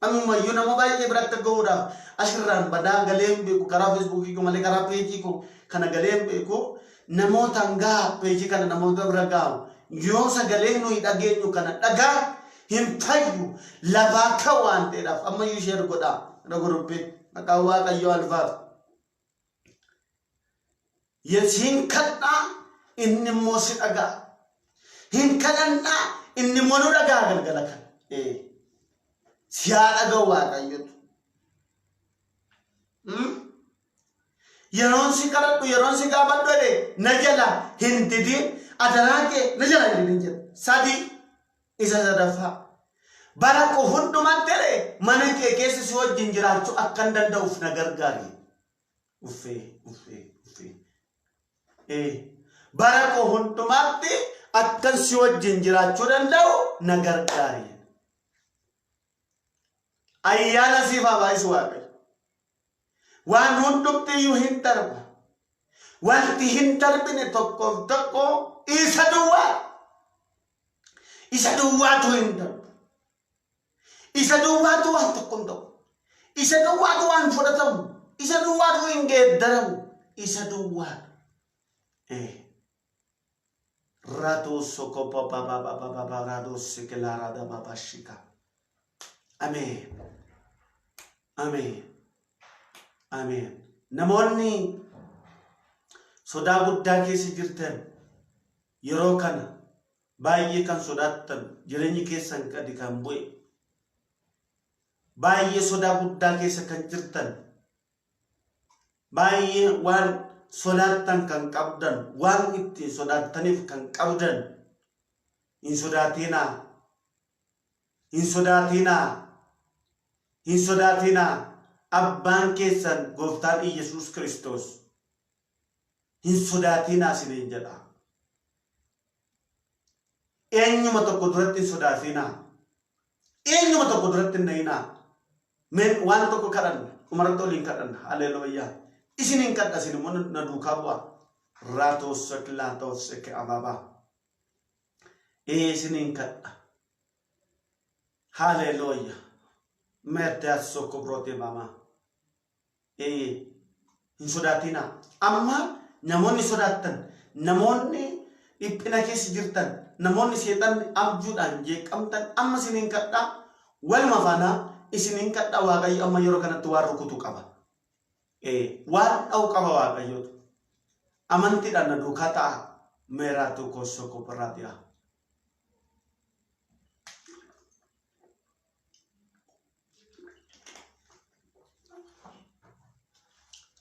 Ammumayyuu nama baay'ee biratti gahuudhaaf asirraan badaa galee hin beeku karaa feesbuukii koo malee karaa peejii koo kana galee hin beeku namootaan gaha peejii kana namoota bira gahu yoo sagalee nuyi dhageenyu kana dhagaa hin fayyu lafaa ka'u waan ta'eedhaaf ammayyuu sheer godhaa rogorobbee maqaan Waaqayyoo alfaatu. Hin kadhaa inni immoo si dhagaa. Hin kadhannaa inni immoo nu dhagaa galgala kana. Si haa dhaga'u Waaqayyotu. Yeroon si kadhadhu yeroon si gaafadhu jedhe na jala hin didiin adaraa kee na jala hin didiin jedhe. Sadi isa sadaffaa. Bara koo hundumatti jedhe mana kee keessa si wajjin jiraachuu akkan danda'uuf na gargaari. Uffee uffee uffee. Ee bara koo hundumaatti akkan si wajjin jiraachuu danda'u na gargaari. Ayyaana siif haa baay'isu Waaqayyo. Waan hundumtiyyuu hin darba. Wanti hin darbine tokkoof tokko isa duwwaa. Isa duwwaatu hin darbu. Isa duwwaatu waan tokko hin ta'u. Isa duwwaatu waan fudhatamu. Isa duwwaatu hin geeddaramu. Isa duwwaatu. Eh. Rado soko baba baba baba rado sikila rada baba shika. Ameen. Ameen. Ameen. Namoonni sodaa guddaa keessa jirtan yeroo kana baay'ee kan sodaattan jireenyi keessan gadi kan bu'e baay'ee sodaa guddaa keessa kan jirtan baay'ee waan sodaattan kan qabdan waan ittiin sodaattaniif kan qabdan hin sodaatinaa hin sodaatinaa hin sodaatinaa abbaan keessan gooftaan Iyyasuus Kiristoos hin sodaatinaa isiniin jedha. Eenyuma tokko duratti hin sodaatinaa. Eenyuma tokko duratti hin na'inaa. Mee waan tokko kadhanna. Dhumarratti waliin kadhanna. Haleluuyaa. Isin hin kadha isin immoo na duukaa bu'a. Raatoosek laatoosek ababaa. Ee isin hin kadha. Haleluuyaa. Meerdaas sokko birootee maamaa. Ee hin sodaatinaa. Amma namoonni sodaattan, namoonni dhiphina keessa jirtan, namoonni seexanni abjuudhaan jeeqamtan amma isiniin kadhaa waluma faanaa isiniin kadhaa Waaqayyo amma yeroo kanatti waan rukutu qaba. Ee waan dha'u qaba Waaqayyotu. Amantiidhaan na duukaa ta'a. Meeraatu kosoko biraatiyaa.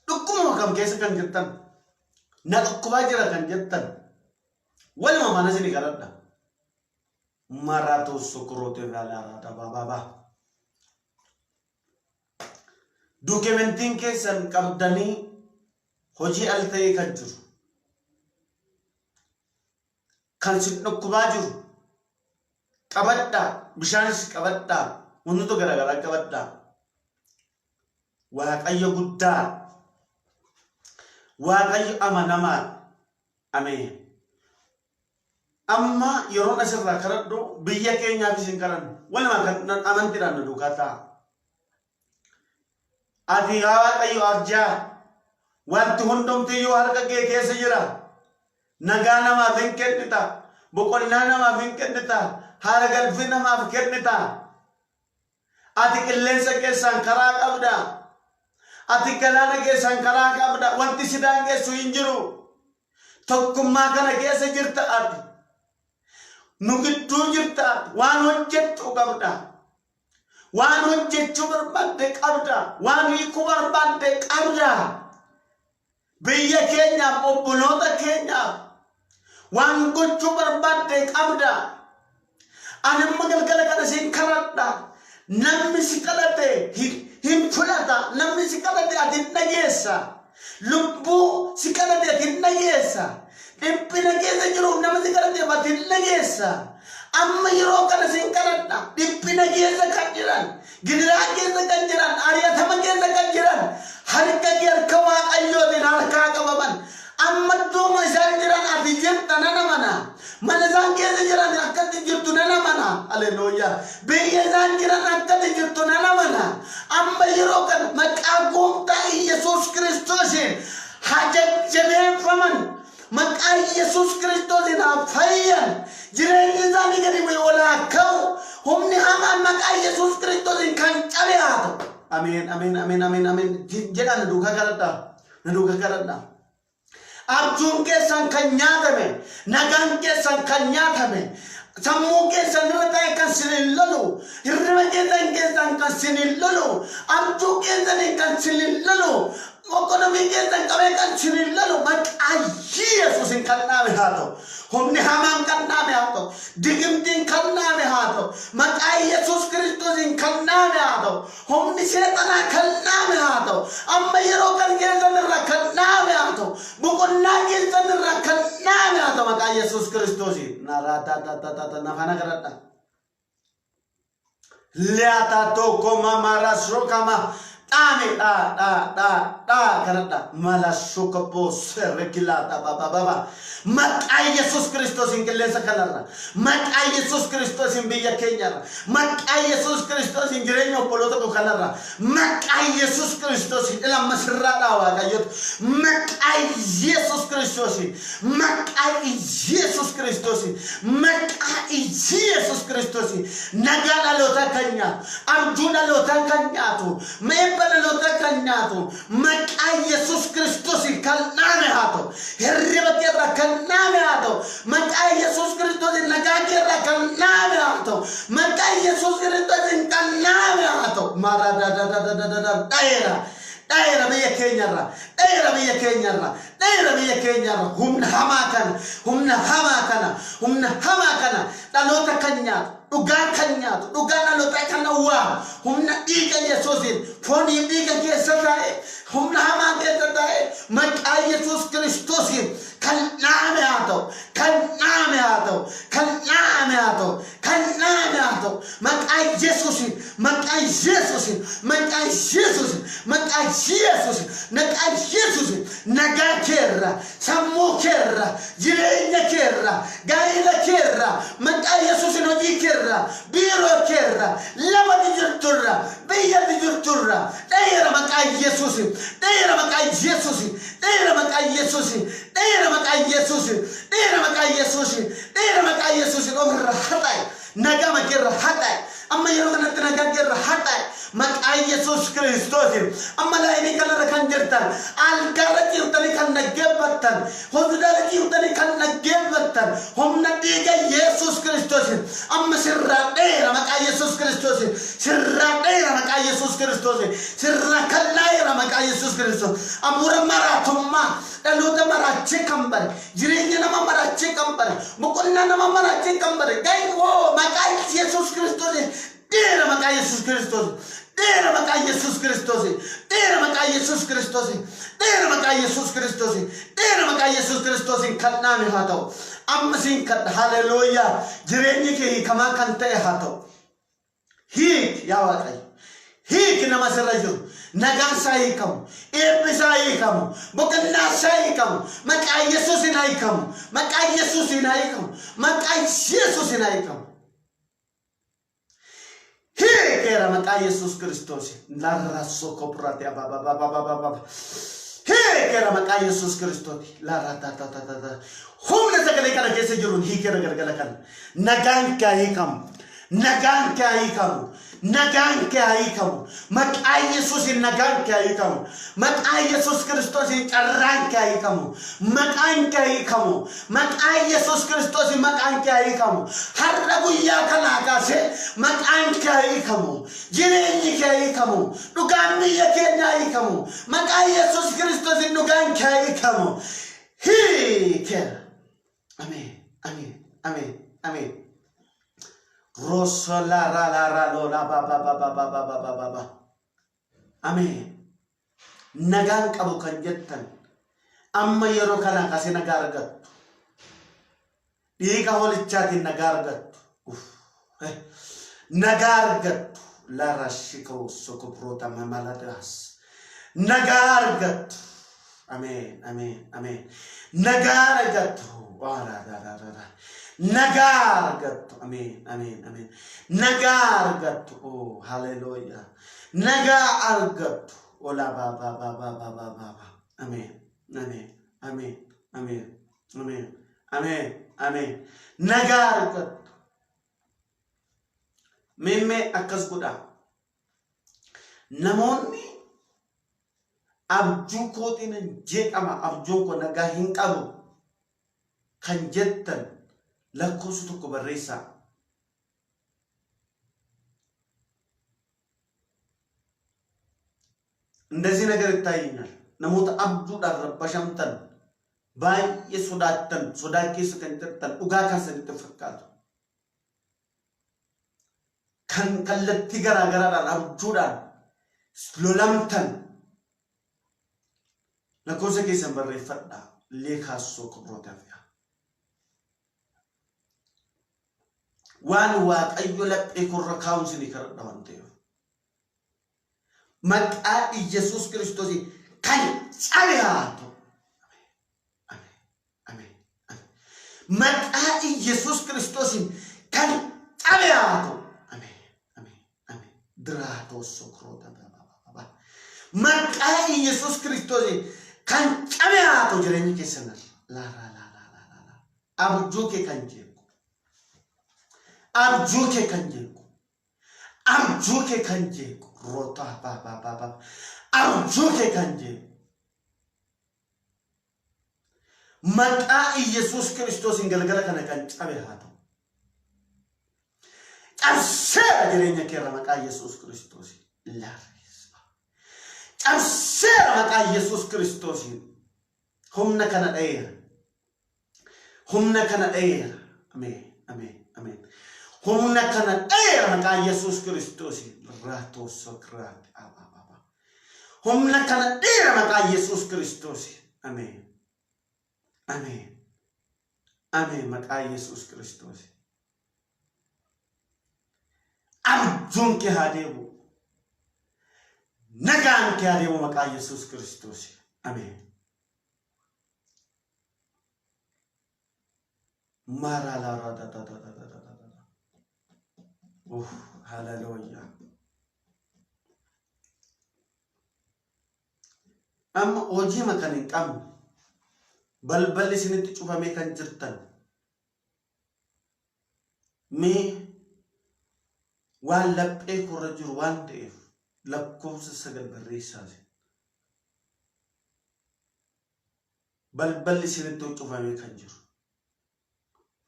Dhukkubuma kam keessa kan jirtan na dhukkubaa jira kan jettan waluma mana isin kadhadha. Maraatu sukuruuti valaaraadha baabaa. Duukementiin keessan qabdanii hojii al ta'ee kan jiru. Kan sin dhukkubaa jiru qabadhaa bishaanis qabadhaa wantoota garaagaraa qabadhaa. Waaqayyo guddaa Waaqayyo amanamaa ameen. Amma yeroon asirraa kadhadhu biyya keenyaaf isin kadhannu walumaa kan amantiidhaan na duukaa ta'a. Ati yaa Waaqayyo arjaa wanti hundumtiyyuu harka kee keessa jira. Nagaa namaaf hin kennita. Boqonnaa namaaf hin kennita. Haara galfii namaaf kennita. Ati qilleensa keessaan karaa qabda. Ati galaana keessaan karaa qabda. Wanti si daangessu hin jiru. Tokkummaa kana keessa jirta ati. Nu gidduu jirta ati. Waan hojjettu qabda. Waan hojjechuu barbaadde qabda. Waan hiikuu barbaadde qabda. Biyya keenyaaf, obboloota keenyaaf waan gochuu barbaadde qabda. Ani amma galgala kana siin kadhadha. Namni si kadhate hin fudhata. Namni si kadhate ati hin dhageessa. Lubbuu si kadhate ati hin dhageessa. Dhiphina keessa jiruuf nama si kadhateef ati hin dhageessa. Amma yeroo kana sin kadhadha. Dhiphina keessa kan jiran, gidiraa keessa kan jiran, ari'atama keessa kan jiran, harka kee harka Waaqayyootiin harkaa qabaman. Amma iddooma isaan jiran ati jirta nan amana. Mana isaan keessa jiran akkatti jirtu nan amana. Haleluuyaa. Biyya isaan jiran akkatti jirtu nan amana. Amma yeroo kana maqaa gooftaa Iyyasuus Kiristoosiin haa jajjabeeffaman. Maqaa Yesuus Kiristoosiin haa fayyan. Jireenyi isaanii gadi bu'ee ol haa ka'u. Humni hamaan maqaa Yesuus Kiristoosiin kan cabe haa ta'u. Ameen, ameen, ameen, ameen, ameen. Jedhaa na duukaa kadhadhaa. Na duukaa kadhadhaa. Abjuun keessan kan nyaatame, nagaan keessan kan nyaatame, sammuu keessan irra ta'e kan sinin lolu, hirriba keessan keessan kan sinin lolu, abjuu keessaniin kan sinin lolu, Okonomii keessan qabee kan sinin lolu maqaa Yesuusin kan dhaame haa ta'u. Humni hamaan kan dhaame haa ta'u. Digimtiin kan dhaame haa ta'u. Maqaa Yesuus ta'u. Humni seexanaa kan dhaame haa ta'u. Amma yeroo kan keessan irraa kan dhaame haa ta'u. Boqonnaa keessan irraa kan dhaame haa ta'u maqaa Yesuus Kiristoosiin. Naraatatatatatata nafana kadhadha. Liata toko mama rasokama dhaame dhaa dhaa dhaa dhaa kadhadha. Mala sokopo serregilata baba baba. Maqaa Yesuus Kiristoosiin qilleensa kanarra. Maqaa Yesuus Kiristoosiin biyya keenyarra. Maqaa Yesuus Kiristoosiin jireenya obboloota koo kanarra. Maqaa Yesuus Kiristoosiin ila amma sirraadhaa Waaqayyotu. Maqaa Yesuus Kiristoosiin. Maqaa Yesuus Kiristoosiin. Maqaa Yesuus Kiristoosiin. Nagaa dhalootaa kan nyaatu. Abjuu dhalootaa kan nyaatu. Eebba dhalootaa kan nyaatu. Maqaa Yesuus Kiristoosiin kan dhaame haa ta'u. Hirriba keerraa kan dhaame haa ta'u. Maqaa Yesuus Kiristoosiin nagaa keerraa kan dhaame haa ta'u. Maqaa Yesuus Kiristoosiin kan dhaame haa ta'u. Maradadadadadada dhaheera. Dhaheera biyya keenyarra. Dhaheera biyya keenyarra. Dhaheera biyya keenyarra. Humna hamaa kana. Humna hamaa kana. Humna hamaa kana. Dhaloota kan nyaatu. Dhugaa kan nyaatu. Dhugaa dhalootaa kan awwaalu. Humna dhiiga Yesuusiin foonii dhiiga keessa taa'e. Humna hamaa keessa taa'e. Maqaa Yesuus Kiristoosiin kan dhaame haa ta'u. Kan dhaame haa ta'u. Kan dhaame haa ta'u. Kan dhaame haa ta'u. Maqaa Yesuusiin. Maqaa Yesuusiin. Maqaa Yesuusiin. Maqaa Yesuusiin. Maqaa Yesuusiin. Nagaa keerra. Sammuu keerra. Jireenya keerra. Gaa'ela keerra. Maqaa Yesuusiin hojii keerra. Biiroo keerra. Lafa jirturra. Biyya jirturra. Dheera maqaa Yesuusiin. Dheera maqaa Yesuusiin. Dheera maqaa Yesuusiin. Dheera maqaa Yesuusiin. Dheera maqaa Yesuusiin. Dheera maqaa Yesuusiin ofirra haxaa'e. Nagaa makeerra haxaa'e. Amma yeroo kanatti nagaa keerra haxaa'e. Maqaa Yesuus Kiristoosiin. Amma laayinii kanarra kan jirtan. Algaarra ciiftanii kan dhaggeeffattan. Hospitaala ciiftanii kan dhaggeeffattan. Humna dhiiga Yesuus Kiristoosiin. Amma sirraa dheera maqaa Yesuus Kiristoosiin. Sirraa dheera maqaa Yesuus Kiristoosiin. Sirraa kallaa'eera maqaa Yesuus Kiristoos. Amuura maraatummaa dhaloota maraachee kan bare. Jireenya nama maraachee kan bare. Boqonnaa nama maraachee kan bare. Gaayoo maqaa Yesuus Kiristoosiin. Dheera maqaa Yesuus Kiristoos. Dheera maqaa Yesuus Kiristoos. Dheera maqaa Yesuus Kiristoos. Dheera maqaa Yesuus Kiristoos. Dheera maqaa Yesuus Kiristoosiin kan dhaame haa ta'u. Amma siin kadha. Haleluuyaa. Jireenyi kee hiikamaa kan ta'e haa ta'u. Hiiki yaa Waaqayyo. Hiiki nama sirra jiru. Nagaan isaa hiikamu. Eebbi isaa hiikamu. Boqonnaa isaa hiikamu. Maqaa Yesuusiin haa hiikamu. Maqaa Yesuusiin haa hiikamu. Maqaa Yesuusiin haa hiikamu. Hiikeera maqaa Yesuus Kiristoos. Larra soko burate ababababababa. Hiikeera maqaa Yesuus Kiristooti. Larra ta ta ta ta ta. Humna sagalee kana keessa jiruun hiikeera galgala kana. Nagaan kee haa hiikamu. Nagaan kee haa hiikamu. Nagaan kee haa hiikamu. Maqaa Yesuusiin nagaan kee haa hiikamu. Maqaa Yesuus Kiristoosiin carraan kee haa hiikamu. Maqaan kee haa hiikamu. Maqaa Yesuus Kiristoosiin maqaan kee haa hiikamu. Har'a guyyaa kanaa kaasee maqaan kee haa hiikamu. Jireenyi kee haa hiikamu. Dhugaan biyya keenyaa haa hiikamu. Maqaa Yesuus Kiristoosiin dhugaan kee haa hiikamu. Hiikeera. Ameen. Ameen. Ameen. Ameen. Rosso la ra la ra lo la ba ba ba ba ba ba ba ba ba ba. Ameen. Nagaan qabu kan jettan amma yeroo kanaa kaasee nagaa argattu. Dhiiga hoolichaatiin nagaa argattu. Uff. Eh. Nagaa argattu. La rashikoo sokobroota mamaladaas. Nagaa argattu. Ameen. Ameen. Ameen. Nagaa argattu. Waa ra ra ra ra ra. Nagaa argattu. Ameen. Ameen. Ameen. Nagaa argattu. Oh, hallelujah. Nagaa argattu. Ola ba ba ba ba ba ba ba ba. Ameen. Ameen. Ameen. Ameen. Ameen. Ameen. Ameen. Nagaa argattu. Meemmee akkas godhaa. Namoonni abjuu kootiin jeeqama abjuun koo nagaa hin qabu kan jettan lakkoofsa tokko barreessaa. እንደዚህ ነገር ይታየኛል። Namoota abjuudhaan rabbashamtan baay'ee sodaattan sodaa keessa kan jirtan dhugaa kan sanitti fakkaatu. Kan kallattii garaa garaadhaan abjuudhaan lolamtan lakkoofsa keessan barreeffadhaa. Leekaassoo kobroota fi'a. Waan Waaqayyo laphee korra kaa'uun isinii kadhadha waan ta'eef. Maqaa Iyyasuus Kiristoosiin kan cabe haa ta'u. Ameen. Ameen. Ameen. Maqaa Iyyasuus Kiristoosiin kan cabe haa ta'u. Ameen. Ameen. Ameen. Diraatoo sokroota baba. Maqaa Iyyasuus Kiristoosiin kan cabe haa ta'u jireenya keessan irra. Laaraa laaraa laaraa laaraa. Abjuu kee kan jeequ. Abjuu kee kan jeequ. Abjuu kee kan jeequ. Rotaa ba ba ba ba. Abjuu kee kan jeequ. Maqaa Iyyasuus Kiristoosiin galgala kana kan cabe haa ta'u. Cabseera jireenya keerra maqaa Iyyasuus Kiristoosiin. Laarreessa. Cabseera maqaa Iyyasuus Kiristoosiin. Humna kana dha'eera. Humna kana dha'eera. Ameen. Ameen. Ameen. Humna kana dha'eera maqaa Yesuus Kiristoosiin. Raatoo sokraati. Abababa. Humna kana dha'eera maqaa Yesuus Kiristoosiin. Ameen. Ameen. Ameen maqaa Yesuus Kiristoosiin. Abjuun kee haa deebi'u. Nagaan kee haa deebi'u maqaa Yesuus Kiristoosiin. Ameen. Maaraalaaradadadadadadada. Uff, haleluuyaa. Amma hojiima kan hin qabne balballi isinitti cufamee kan jirtan mee waan laphee korra jiru waan ta'eef lakkoofsa 9 barreessaa isin. Balballi isinitti cufamee kan jiru.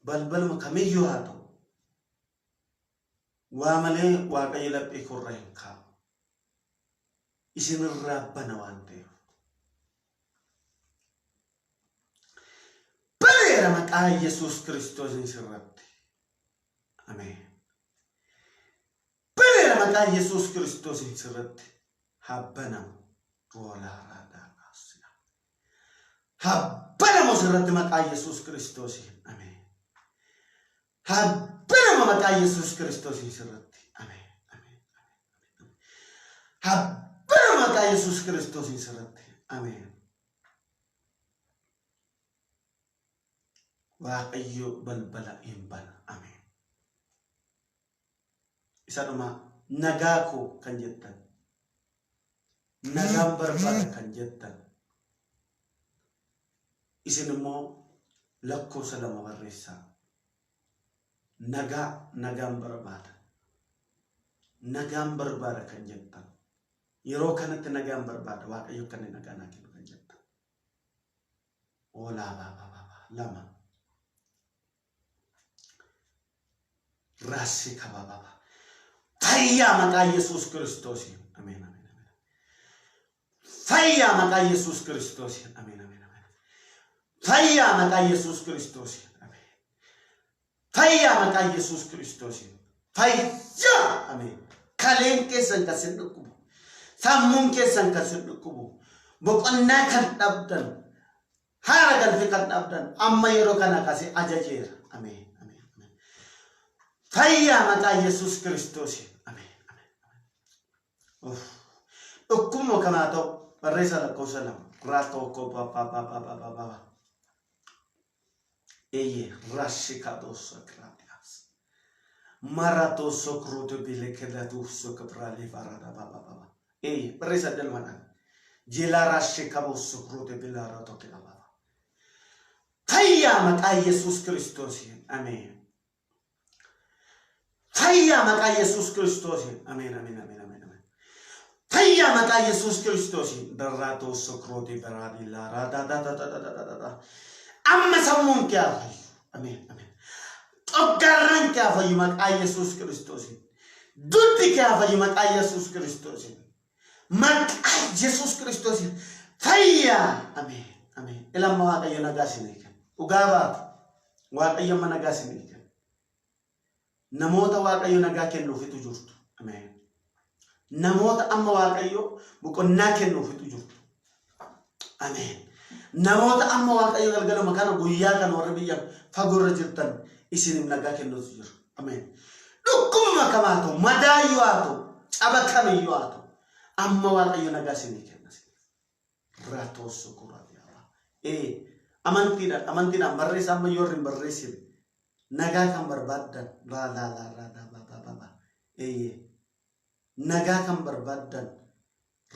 Balbaluma kamiyyuu haa ta'u. Waa malee Waaqayyo laphee korra hin kaa'u. Isinirraa bana waan ta'eef. Baneera maqaa Yesuus Kiristoosiin sirratti. Ameen. Baneera maqaa Yesuus Kiristoosiin sirratti haa banamu. Roolaa raadaa raasiyaa. Haa banamu sirratti maqaa Yesuus Kiristoosiin. Ameen. Haa banamu maqaa Yesuus Kiristoosiin sirratti. Ameen. Ameen. Ameen. Haa banamu maqaa Yesuus Kiristoosiin sirratti. Ameen. Waaqayyo balbala hin bana. Ameen. Isa dhumaa nagaa koo kan jettan. Nagaan barbaada kan jettan. Isin immoo lakkoofsa 2 barreessaa. Nagaa nagaan barbaada. Nagaan barbaada kan jettan. Yeroo kanatti nagaan barbaada Waaqayyo akka inni nagaa naa kennu kan jettan. Oolaa baa baa baa baa lama. Raassi kabababa. Fayyaa maqaa Yesuus Kiristoosiin. Ameen ameen ameen. Fayyaa maqaa Yesuus Kiristoosiin. Ameen ameen ameen. Fayyaa maqaa Yesuus Kiristoosiin. Ameen. Fayyaa maqaa Yesuus Kiristoosiin. Fayyaa ameen. Kaleen keessan kan sin dhukkubu. Sammuun keessan kan sin dhukkubu. Boqonnaa kan dhabdan. Haara galfii kan dhabdan amma yeroo kana kaasee ajajeera. Ameen. Ameen. Ameen. Fayyaa maqaa Yesuus Kiristoosiin. Ameen. Ameen. Ameen. Dhukkubuma kanaa ta'u barreessaa lakkoofsa 2. Raa tokko ba ba ba ba ba ba ba. Eeyyee rashikadosa kraatias. Maratoso kruutu bilekelatuuso kabraalee farada ba ba ba ba. Eeyyee barreessaa jalmadhaan. Jela rashikaboso kruutu bilara tokko ba ba. Fayyaa maqaa Yesuus Kiristoosiin. Ameen. Fayyaa maqaa Yesuus Kiristoosiin. Ameen ameen ameen ameen ameen. Fayyaa maqaa Yesuus Kiristoosiin. Darraa toosso kirootii baraa biillaa raa da da da da da da da da. Amma sammuun kee haa fayyu. Ameen ameen. Xoggarraan kee haa fayyu maqaa Yesuus Kiristoosiin. Duddi kee haa fayyu maqaa Yesuus Kiristoosiin. Maqaa Yesuus Kiristoosiin. Fayyaa. Ameen ameen. Ilamma Waaqayyo nagaa isinii kenna. Dhugaa baatu. Waaqayyo amma nagaa isinii kenna. Namoota Waaqayyo nagaa kennuufitu jirtu. Ameen. Namoota amma Waaqayyo boqonnaa kennuufitu jirtu. Ameen. Namoota amma Waaqayyo galgaluma kana guyyaa kana warri biyya fagoorra jirtan isiniif nagaa kennuutu jira. Ameen. Dhukkubuma kam haa ta'u, madaayyuu haa ta'u, caba kamiyyuu haa ta'u, amma Waaqayyo nagaa isinii kenna. Raatoosso kuraatiyaaba. Ee, amantiidhaan, amantiidhaan barreessa amma yoo hin barreessine nagaa kan barbaaddan laa laa laa laa laa laa laa laa laa. Ee, nagaa kan barbaaddan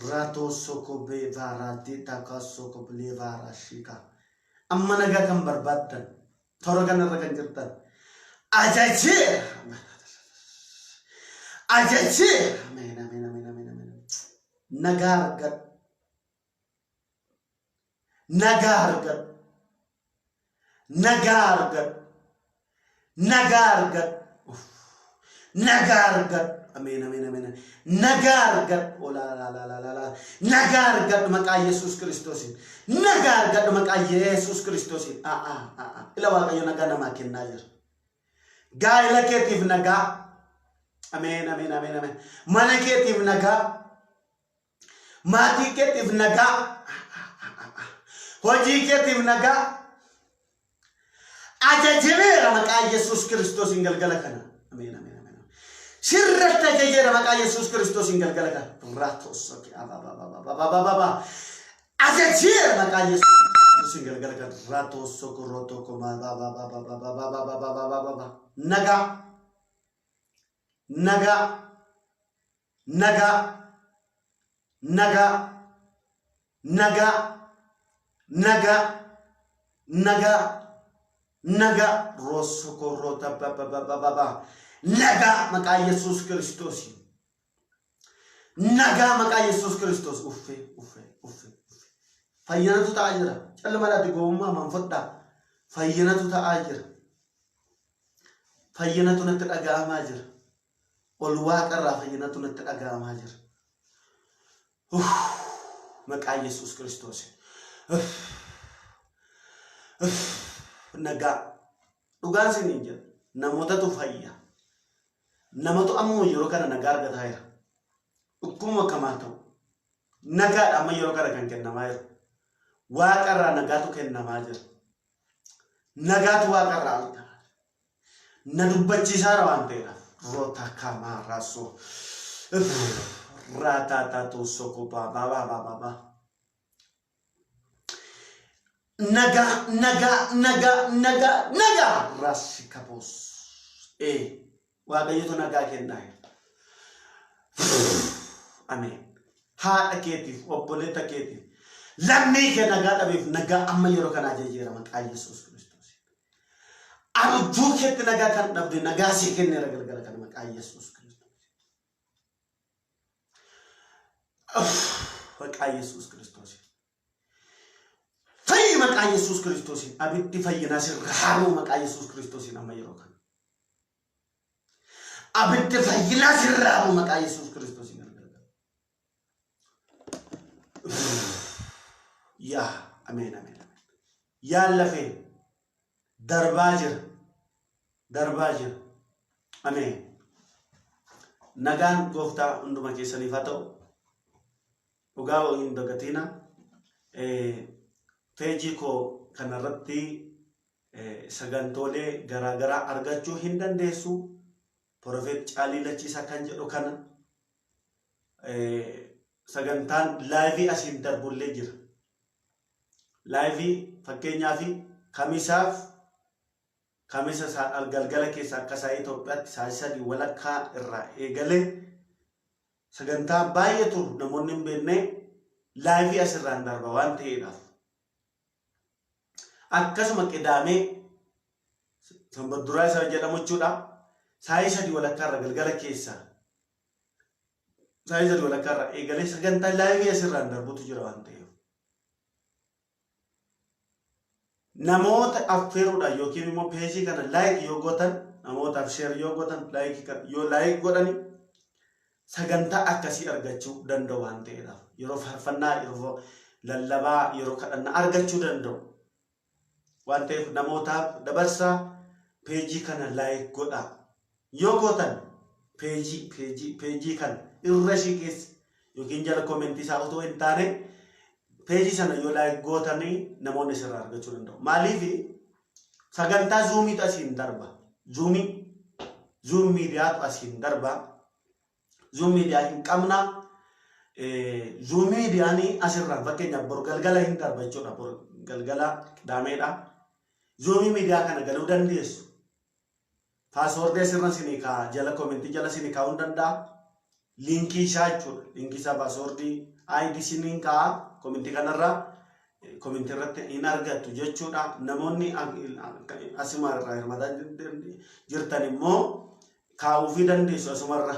raatoosso kobee vaaraa deetaa kaassoo kobilee vaaraa shiikaa. Amma nagaa kan barbaaddan toora kanarra kan jirtan ajajee ajajee ameen ameen ameen ameen ameen nagaa argadhu nagaa argadhu nagaa argadhu nagaa argadhu nagaa argadhu ameen ameen ameen nagaa argadhu olaa laa laa laa laa nagaa argadhu maqaa Yesuus Kiristoosiin nagaa argadhu maqaa Yesuus Kiristoosiin aa aa ila Waaqayyo nagaa namaa kennaa jira gaa'ela keetiif nagaa ameen ameen ameen ameen mana keetiif nagaa maatii keetiif nagaa hojii keetiif nagaa ajajameera maqaa Yesuus Kiristoosiin galgala kana ameen ameen ameen sirratti ajajeera maqaa Yesuus Kiristoosiin galgala kana raatossoki abababababababa ajajeera maqaa Yesuus Kiristoosiin galgala kana raatossoko rotoko bababababababababababa nagaa nagaa nagaa nagaa nagaa nagaa nagaa nagaa rosokorota bababababa nagaa maqaa Yesuus Kiristoosiin nagaa maqaa Yesuus Kiristoos uffee uffee uffee uffee fayyinatu ta'aa jira calluma laati gowwummaa maan fudhaa fayyinatu ta'aa jira fayyinatu natti dhaga'amaa jira ol waaqarraa fayyinatu natti dhaga'amaa jira. Maqaa Yesuus Kiristoos. Nagaa. Dhugaan isiniin jedha. Namootatu fayya. Namatu ammoo yeroo kana nagaa argataa jira. Dhukkubuma kamaa ta'u. Nagaadha amma yeroo kana kan kennamaa jiru. Waaqarraa nagaatu kennamaa jira. Nagaatu waaqarraa argama. Na dubbachiisaara waan ta'eedhaaf. Rota kamaa rasoo. Raataataatu soko baa baa baa baa baa. Nagaa nagaa nagaa nagaa nagaa rasi kaboos. Ee Waaqayyotu nagaa kennaa. Ameen. Haadha keetiif obboleetta keetiif lammii kee nagaa dhabeef nagaa amma yeroo kana ajajeera maqaa Yesuus Kiristoos. Abjuu keetti nagaa kan dhabde nagaa sii kenneera galgala kana maqaa Yesuus Kiristoos. Maqaa Yesuus Kiristoos. Fayyi maqaa Yesuus Kiristoosiin abiddi fayyinaa sirra haaruu maqaa Yesuus Kiristoosiin amma yeroo kana. Abiddi fayyinaa sirra haaruu maqaa Yesuus Kiristoosiin galgala kana. Yaa ameen ameen ameen. Yaa lafee darbaa jira darbaa jira. Ameen. Nagaan gooftaa hunduma keessaniif haa ta'u. Dhugaa hin dagatina. Peejii koo kanarratti sagantoolee garaagaraa argachuu hin dandeessu. Profeet Caalii Lachiisaa kan jedhu kana sagantaan laayivii asiin darbullee jira. Laayivii fakkeenyaaf kamisaaf kamisa galgala keessa akka isaa Itoophiyaatti sa'aatii 3:30 irraa eegalee sagantaa baay'ee turu namoonni hin beekne laayivii asirraan darba waan ta'eedhaaf. Akkasuma qidaamee sanbadduraa isa jedhamu jechuudha. Sa'aatii 3:30 irra galgala keessa sa'aatii 3:30 irra eegalee sagantaa laayivii asirraan darbutu jira waan ta'eef. Namoota affeeruudhaan yookiin immoo peejii kana like yoo gootan namootaaf share yoo gootan like yoo like godhani sagantaa akkasii argachuu danda'u waan ta'eedhaaf yeroo faarfannaa yeroo lallabaa yeroo kadhannaa argachuu danda'u waan ta'eef namootaaf dabarsaa peejii kana like godhaa. Yoo gootan peejii kan irra ishii keessa yookiin jala koomentii isaa otoo hin taane peejii sana yoo like gootanii namoonni isirraa argachuu danda'u. Maaliif sagantaa zuumiitu asiin darba. Zuumii Zoom miidiyaatu asiin darba. Zoom miidiyaa hin qabna. Zoom miidiyaan asirraan fakkeenyaaf bor galgala hin darba jechuudha. Bor galgala qidaameedha. Zoom miidiyaa kana galuu dandeessu. Paaswoordii asirra isinii kaa'a. Jala koomentii jala isinii kaa'uu hin danda'a. Liinkii isaa jechuudha. Liinkii isaa paaswoordii ID isiniin kaa'a. Koomentii kanarra koomentii irratti hin argattu jechuudha. Namoonni asuma irraa hirmaataa jirtan immoo kaa'uufii dandeessu asumarra.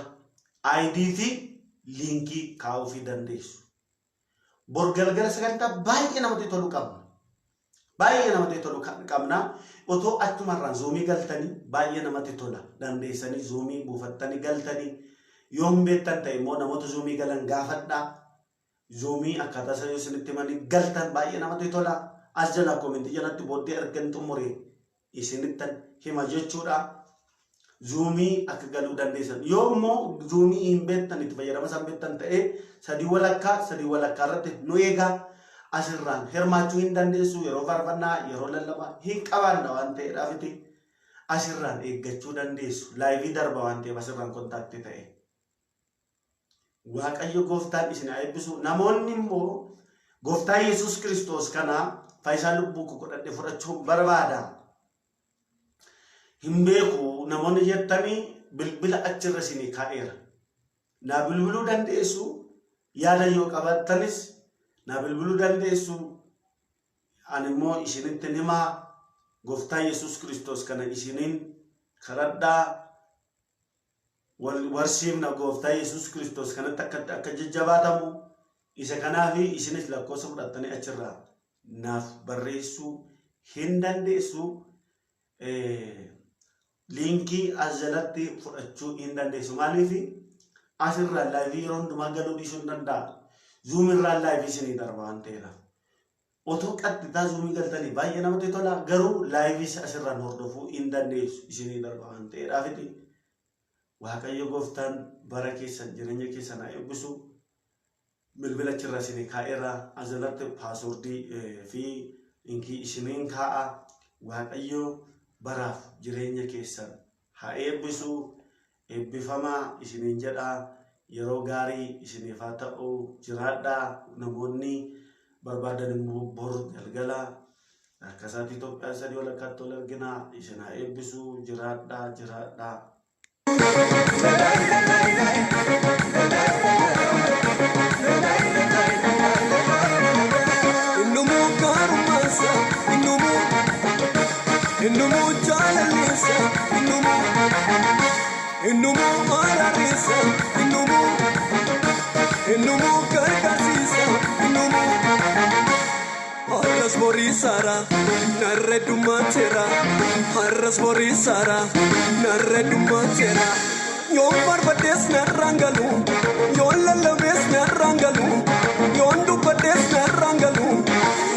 ID fi liinkii kaa'uufii dandeessu. Bor galgala sagantaa baay'ee namatti tolu qabna. Baay'ee namatti tolu qabna. Otoo achumarraan zuumii galtanii baay'ee namatti tola. Dandeessanii zuumii buufattanii galtanii yoo hin beektan ta'e immoo namoota zuumii galan gaafadhaa. Zuumii akkaataa isa yoo isinitti himanii galtan baay'ee namatti tola. As jala koomentii jalatti booddee ergan xumure isinittan hima jechuudha. Zuumii akka galuu dandeessan. Yoo immoo zuumii hin beektan itti fayyadama isaan beektan ta'ee 3:30 3:30 irratti nu eegaa. Asirraan hirmaachuu hin dandeessu yeroo faarfannaa yeroo lallabaa hin qabaanna waan ta'eedhaafiti asirraan eeggachuu dandeessu. Laayivii darba waan ta'eef asirraan kontaaktii ta'e. Waaqayyo gooftaan isin haa eebbisu. Namoonni immoo gooftaa Yesuus Kiristoos kana fayyisaa lubbuu koo godhadhee fudhachuu barbaada. Hin beeku namoonni jettanii bilbila achirra isinii kaa'eera. Naa bilbiluu dandeessu yaada yoo qabattanis naa bilbiluu dandeessu. Ani immoo isinitti himaa gooftaa Yesuus Kiristoos kana isiniin kadhadhaa wal warsiifna gooftaa Yesuus Kiristoos kanatti akka akka jajjabaatamu isa kanaaf isinis lakkoofsa fudhattanii achirraa naaf barreessuu hin dandeessu. Liinkii as jalatti fudhachuu hin dandeessu. Maaliif asirraa laayivii yeroo hundumaa galuu dhiisuu hin danda'a. Zuum irraa laayivii isinii darba waan ta'eedhaaf. Otoo qaxxitaa zuumii galtanii baay'ee namatti tola garuu laayivii asirraan hordofuu hin dandeessu isinii darba waan ta'eedhaafiti. Waaqayyo gooftaan bara keessan jireenya keessan haa eebbisu. Bilbila achirra isinii kaa'eera. As jalatti paaswordii fi linkii isiniin kaa'a. Waaqayyo baraaf jireenya keessan haa eebbisu. Eebbifamaa isiniin jedha. Yeroo gaarii isiniif haa ta'u jiraadhaa. Namoonni barbaadan immoo bor galgala akka isaatii Itoophiyaa 3:30tti ol argina. Isin haa eebbisu jiraadhaa jiraadhaa. Innumuu gaarummaansa, innumuu, innumuu jaalalliinsa, innumuu, innumuu araarriinsa, innumuu, innumuu gargaarsiisa, innumuu. Har'as boriisaara, narra dhumaateera. Har'as boriisaara, narra dhumaateera. Yoon faarfadhees narraan galu, yoon lallabees narraan galu, yoon dubbadhees narraan galu,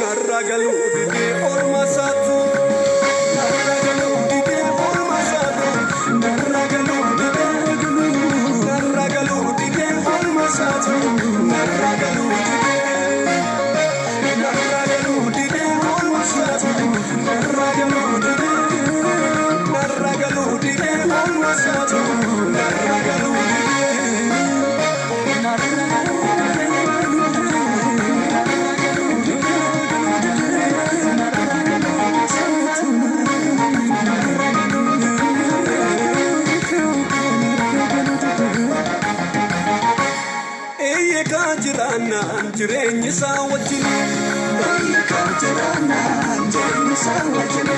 narraa galuu didee orma isaatu. Narraa galuu didee orma isaatu. Narraa galuu didee, narraa galuu didee orma isaatu. Narraa galuu didee. Narraa galuu didee orma isaatu. Narraa galuu didee. Narraa galuu didee orma isaatu. Narraa galuu didee. Eeyyee kaa jiraannaan jireenyi isaa wajjin. Eeyyee kaa jiraannaan jireenyi isaa wajjin.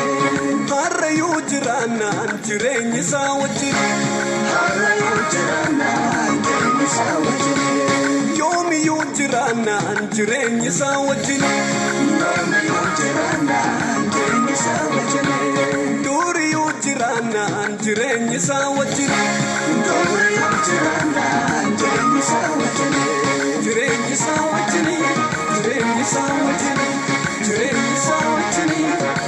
Harrayyuu jiraannaan jireenyi isaa wajjin. Harrayyuu jiraannaan jireenyi isaa wajjin. Yoomiyyuu jiraannaan jireenyi isaa wajjin. Yoomiyyuu jiraannaan jireenyi isaa wajjin. Duriyyuu jiraannaan jireenyi isaa wajjin. Duriyyuu jiraannaan jireenyi isaa wajjin. Jireenyi isaa wajjin. Jireenyi isaa wajjin. Jireenyi isaa wajjin.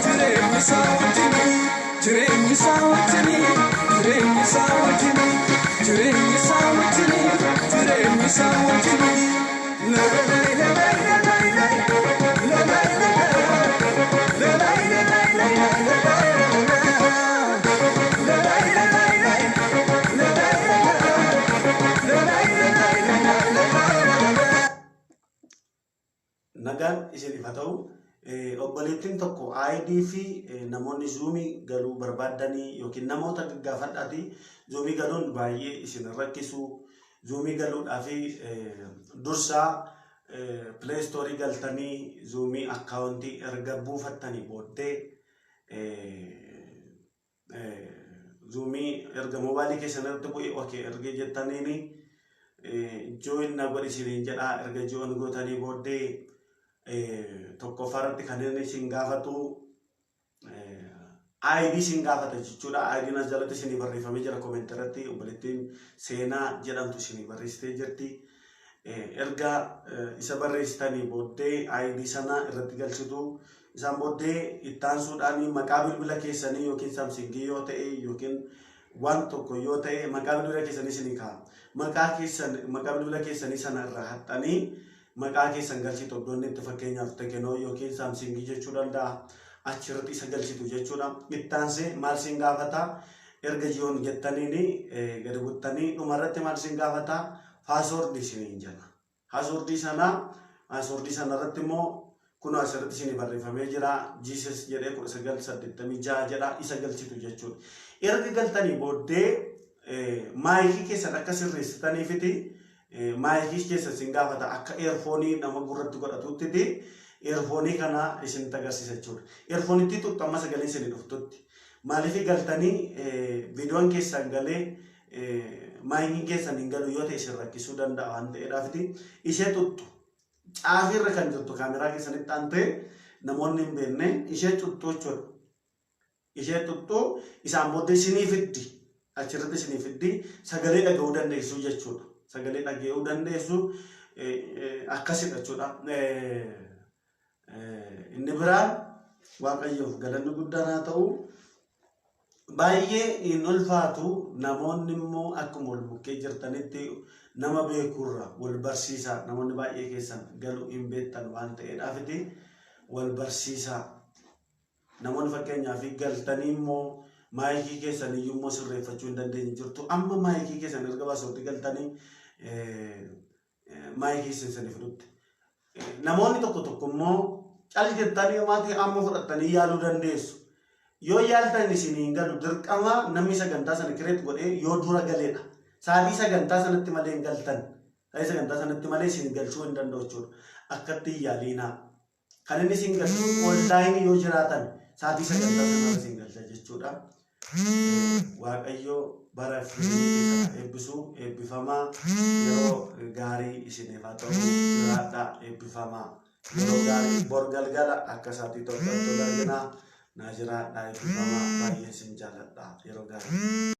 Jireenyi isaa wajjin. Jireenyi isaa wajjin. Jireenyi isaa wajjin. Jireenyi isaa wajjinii, jireenyi isaa wajjinii. Nagaan isiniif haa ta'u. Obboleettiin tokko ID fi namoonni zuumii galuu barbaaddanii yookiin namoota gaggaafadhaati zuumii galuun baay'ee isin rakkisu. Zuumii galuudhaaf dursaa Play Store galtanii zuumii akkaawuntii erga buufattanii booddee zuumii erga moobaayilii keessan irratti bu'e ok erga jettaniini join na godhi isiniin jedha. Erga join gootanii booddee tokkoffaa irratti kan inni isin gaafatu ID isin gaafata jechuudha. ID'n as jalatti isinii barreeffamee jira, comment irratti obboleettiin Seenaa jedhamtu isinii barreessitee jirti. Erga isa barreessitanii booddee ID sana irratti galchitu. Isaan booddee ittaansuudhaan maqaa bilbila keessanii yookiin Samsungii yoo ta'e yookiin waan tokko yoo ta'e maqaa bilbila keessanii isinii kaa'a. Maqaa keessan, maqaa bilbila keessanii sana irraa haxxanii maqaa keessan galchitu. Iddoo inni itti fakkeenyaaf Tekenoo yookiin Samsungii jechuu danda'a. Achirratti isa galchitu jechuudha. Ittaansee maal siin gaafata? Erga join jettaniini gadi buttanii dhumarratti maal siin gaafata? Passwordii isiniin jedha. Passwordii sana irratti immoo kun asirratti isinii barreeffamee jira. Jesus jedhee 1986 jedha, isa galchitu jechuudha. Erga galtanii booddee maayikii keessan akka sirreessitaniifiti maayikii keessan isin gaafata, akka earphoneii nama gurratti godhatuttiti earphoneii kana isin agarsiisa jechuudha. Earphoneitti xuxxamma sagalee isinii dhuftutti. Maaliif galtanii viidiyoon keessan galee maayikiin keessan hin galu yoo ta'e isin rakkisuu danda'a waan ta'eedhaafiti ishee xuxxu. Caafii irra kan jirtu kaameraa keessanitti aantee namoonni hin beekne ishee xuxxu jechuudha. Ishee xuxxu, isaan booddee isinii fiddi. Achirratti isinii fiddi, sagalee dhaga'uu dandeessu jechuudha. Sagalee dhaga'uu dandeessu akkasidha jechuudha. Inni biraan Waaqayyoof galanni guddaan haa ta'u. Baay'ee hin ulfaatu. Namoonni immoo akkuma wal bukkee jirtanitti nama beekurra wal barsiisaa. Namoonni baay'ee keessan galuu hin beektan waan ta'eedhaafiti wal barsiisaa. Namoonni fakkeenyaaf galtanii immoo maayikii keessan iyyuu immoo sirreeffachuu hin dandeenye jirtu. Amma maayikii keessan erga passwordii galtanii maayikii keessanii fidutti. Namoonni tokko tokko immoo cal jettanii maatii amma fudhattanii yaaluu dandeessu. Yoo yaaltan isin hin galu, dirqama namni sagantaa sana create godhee yoo dura galeedha. Sa'aatii sagantaa sanatti malee hin galtan. Sa'aatii sagantaa sanatti malee isin galchuu hin danda'u jechuudha. Akkatti hin yaaliinaa. Kan inni isin galchu onlineii yoo jiraatan sa'aatii sagantaa sanarra isin galcha jechuudha. Waaqayyo bara jireenya keessan eebbisu. Eebbifamaa, yeroo gaarii isiniif haa ta'u, jiraadhaa, eebbifamaa, yeroo gaarii. Bor galgala akka sa'aatii 7tti ol arginaa, naa jiraadhaa, eebbifamaa, baay'een isin jaaladha, yeroo gaarii.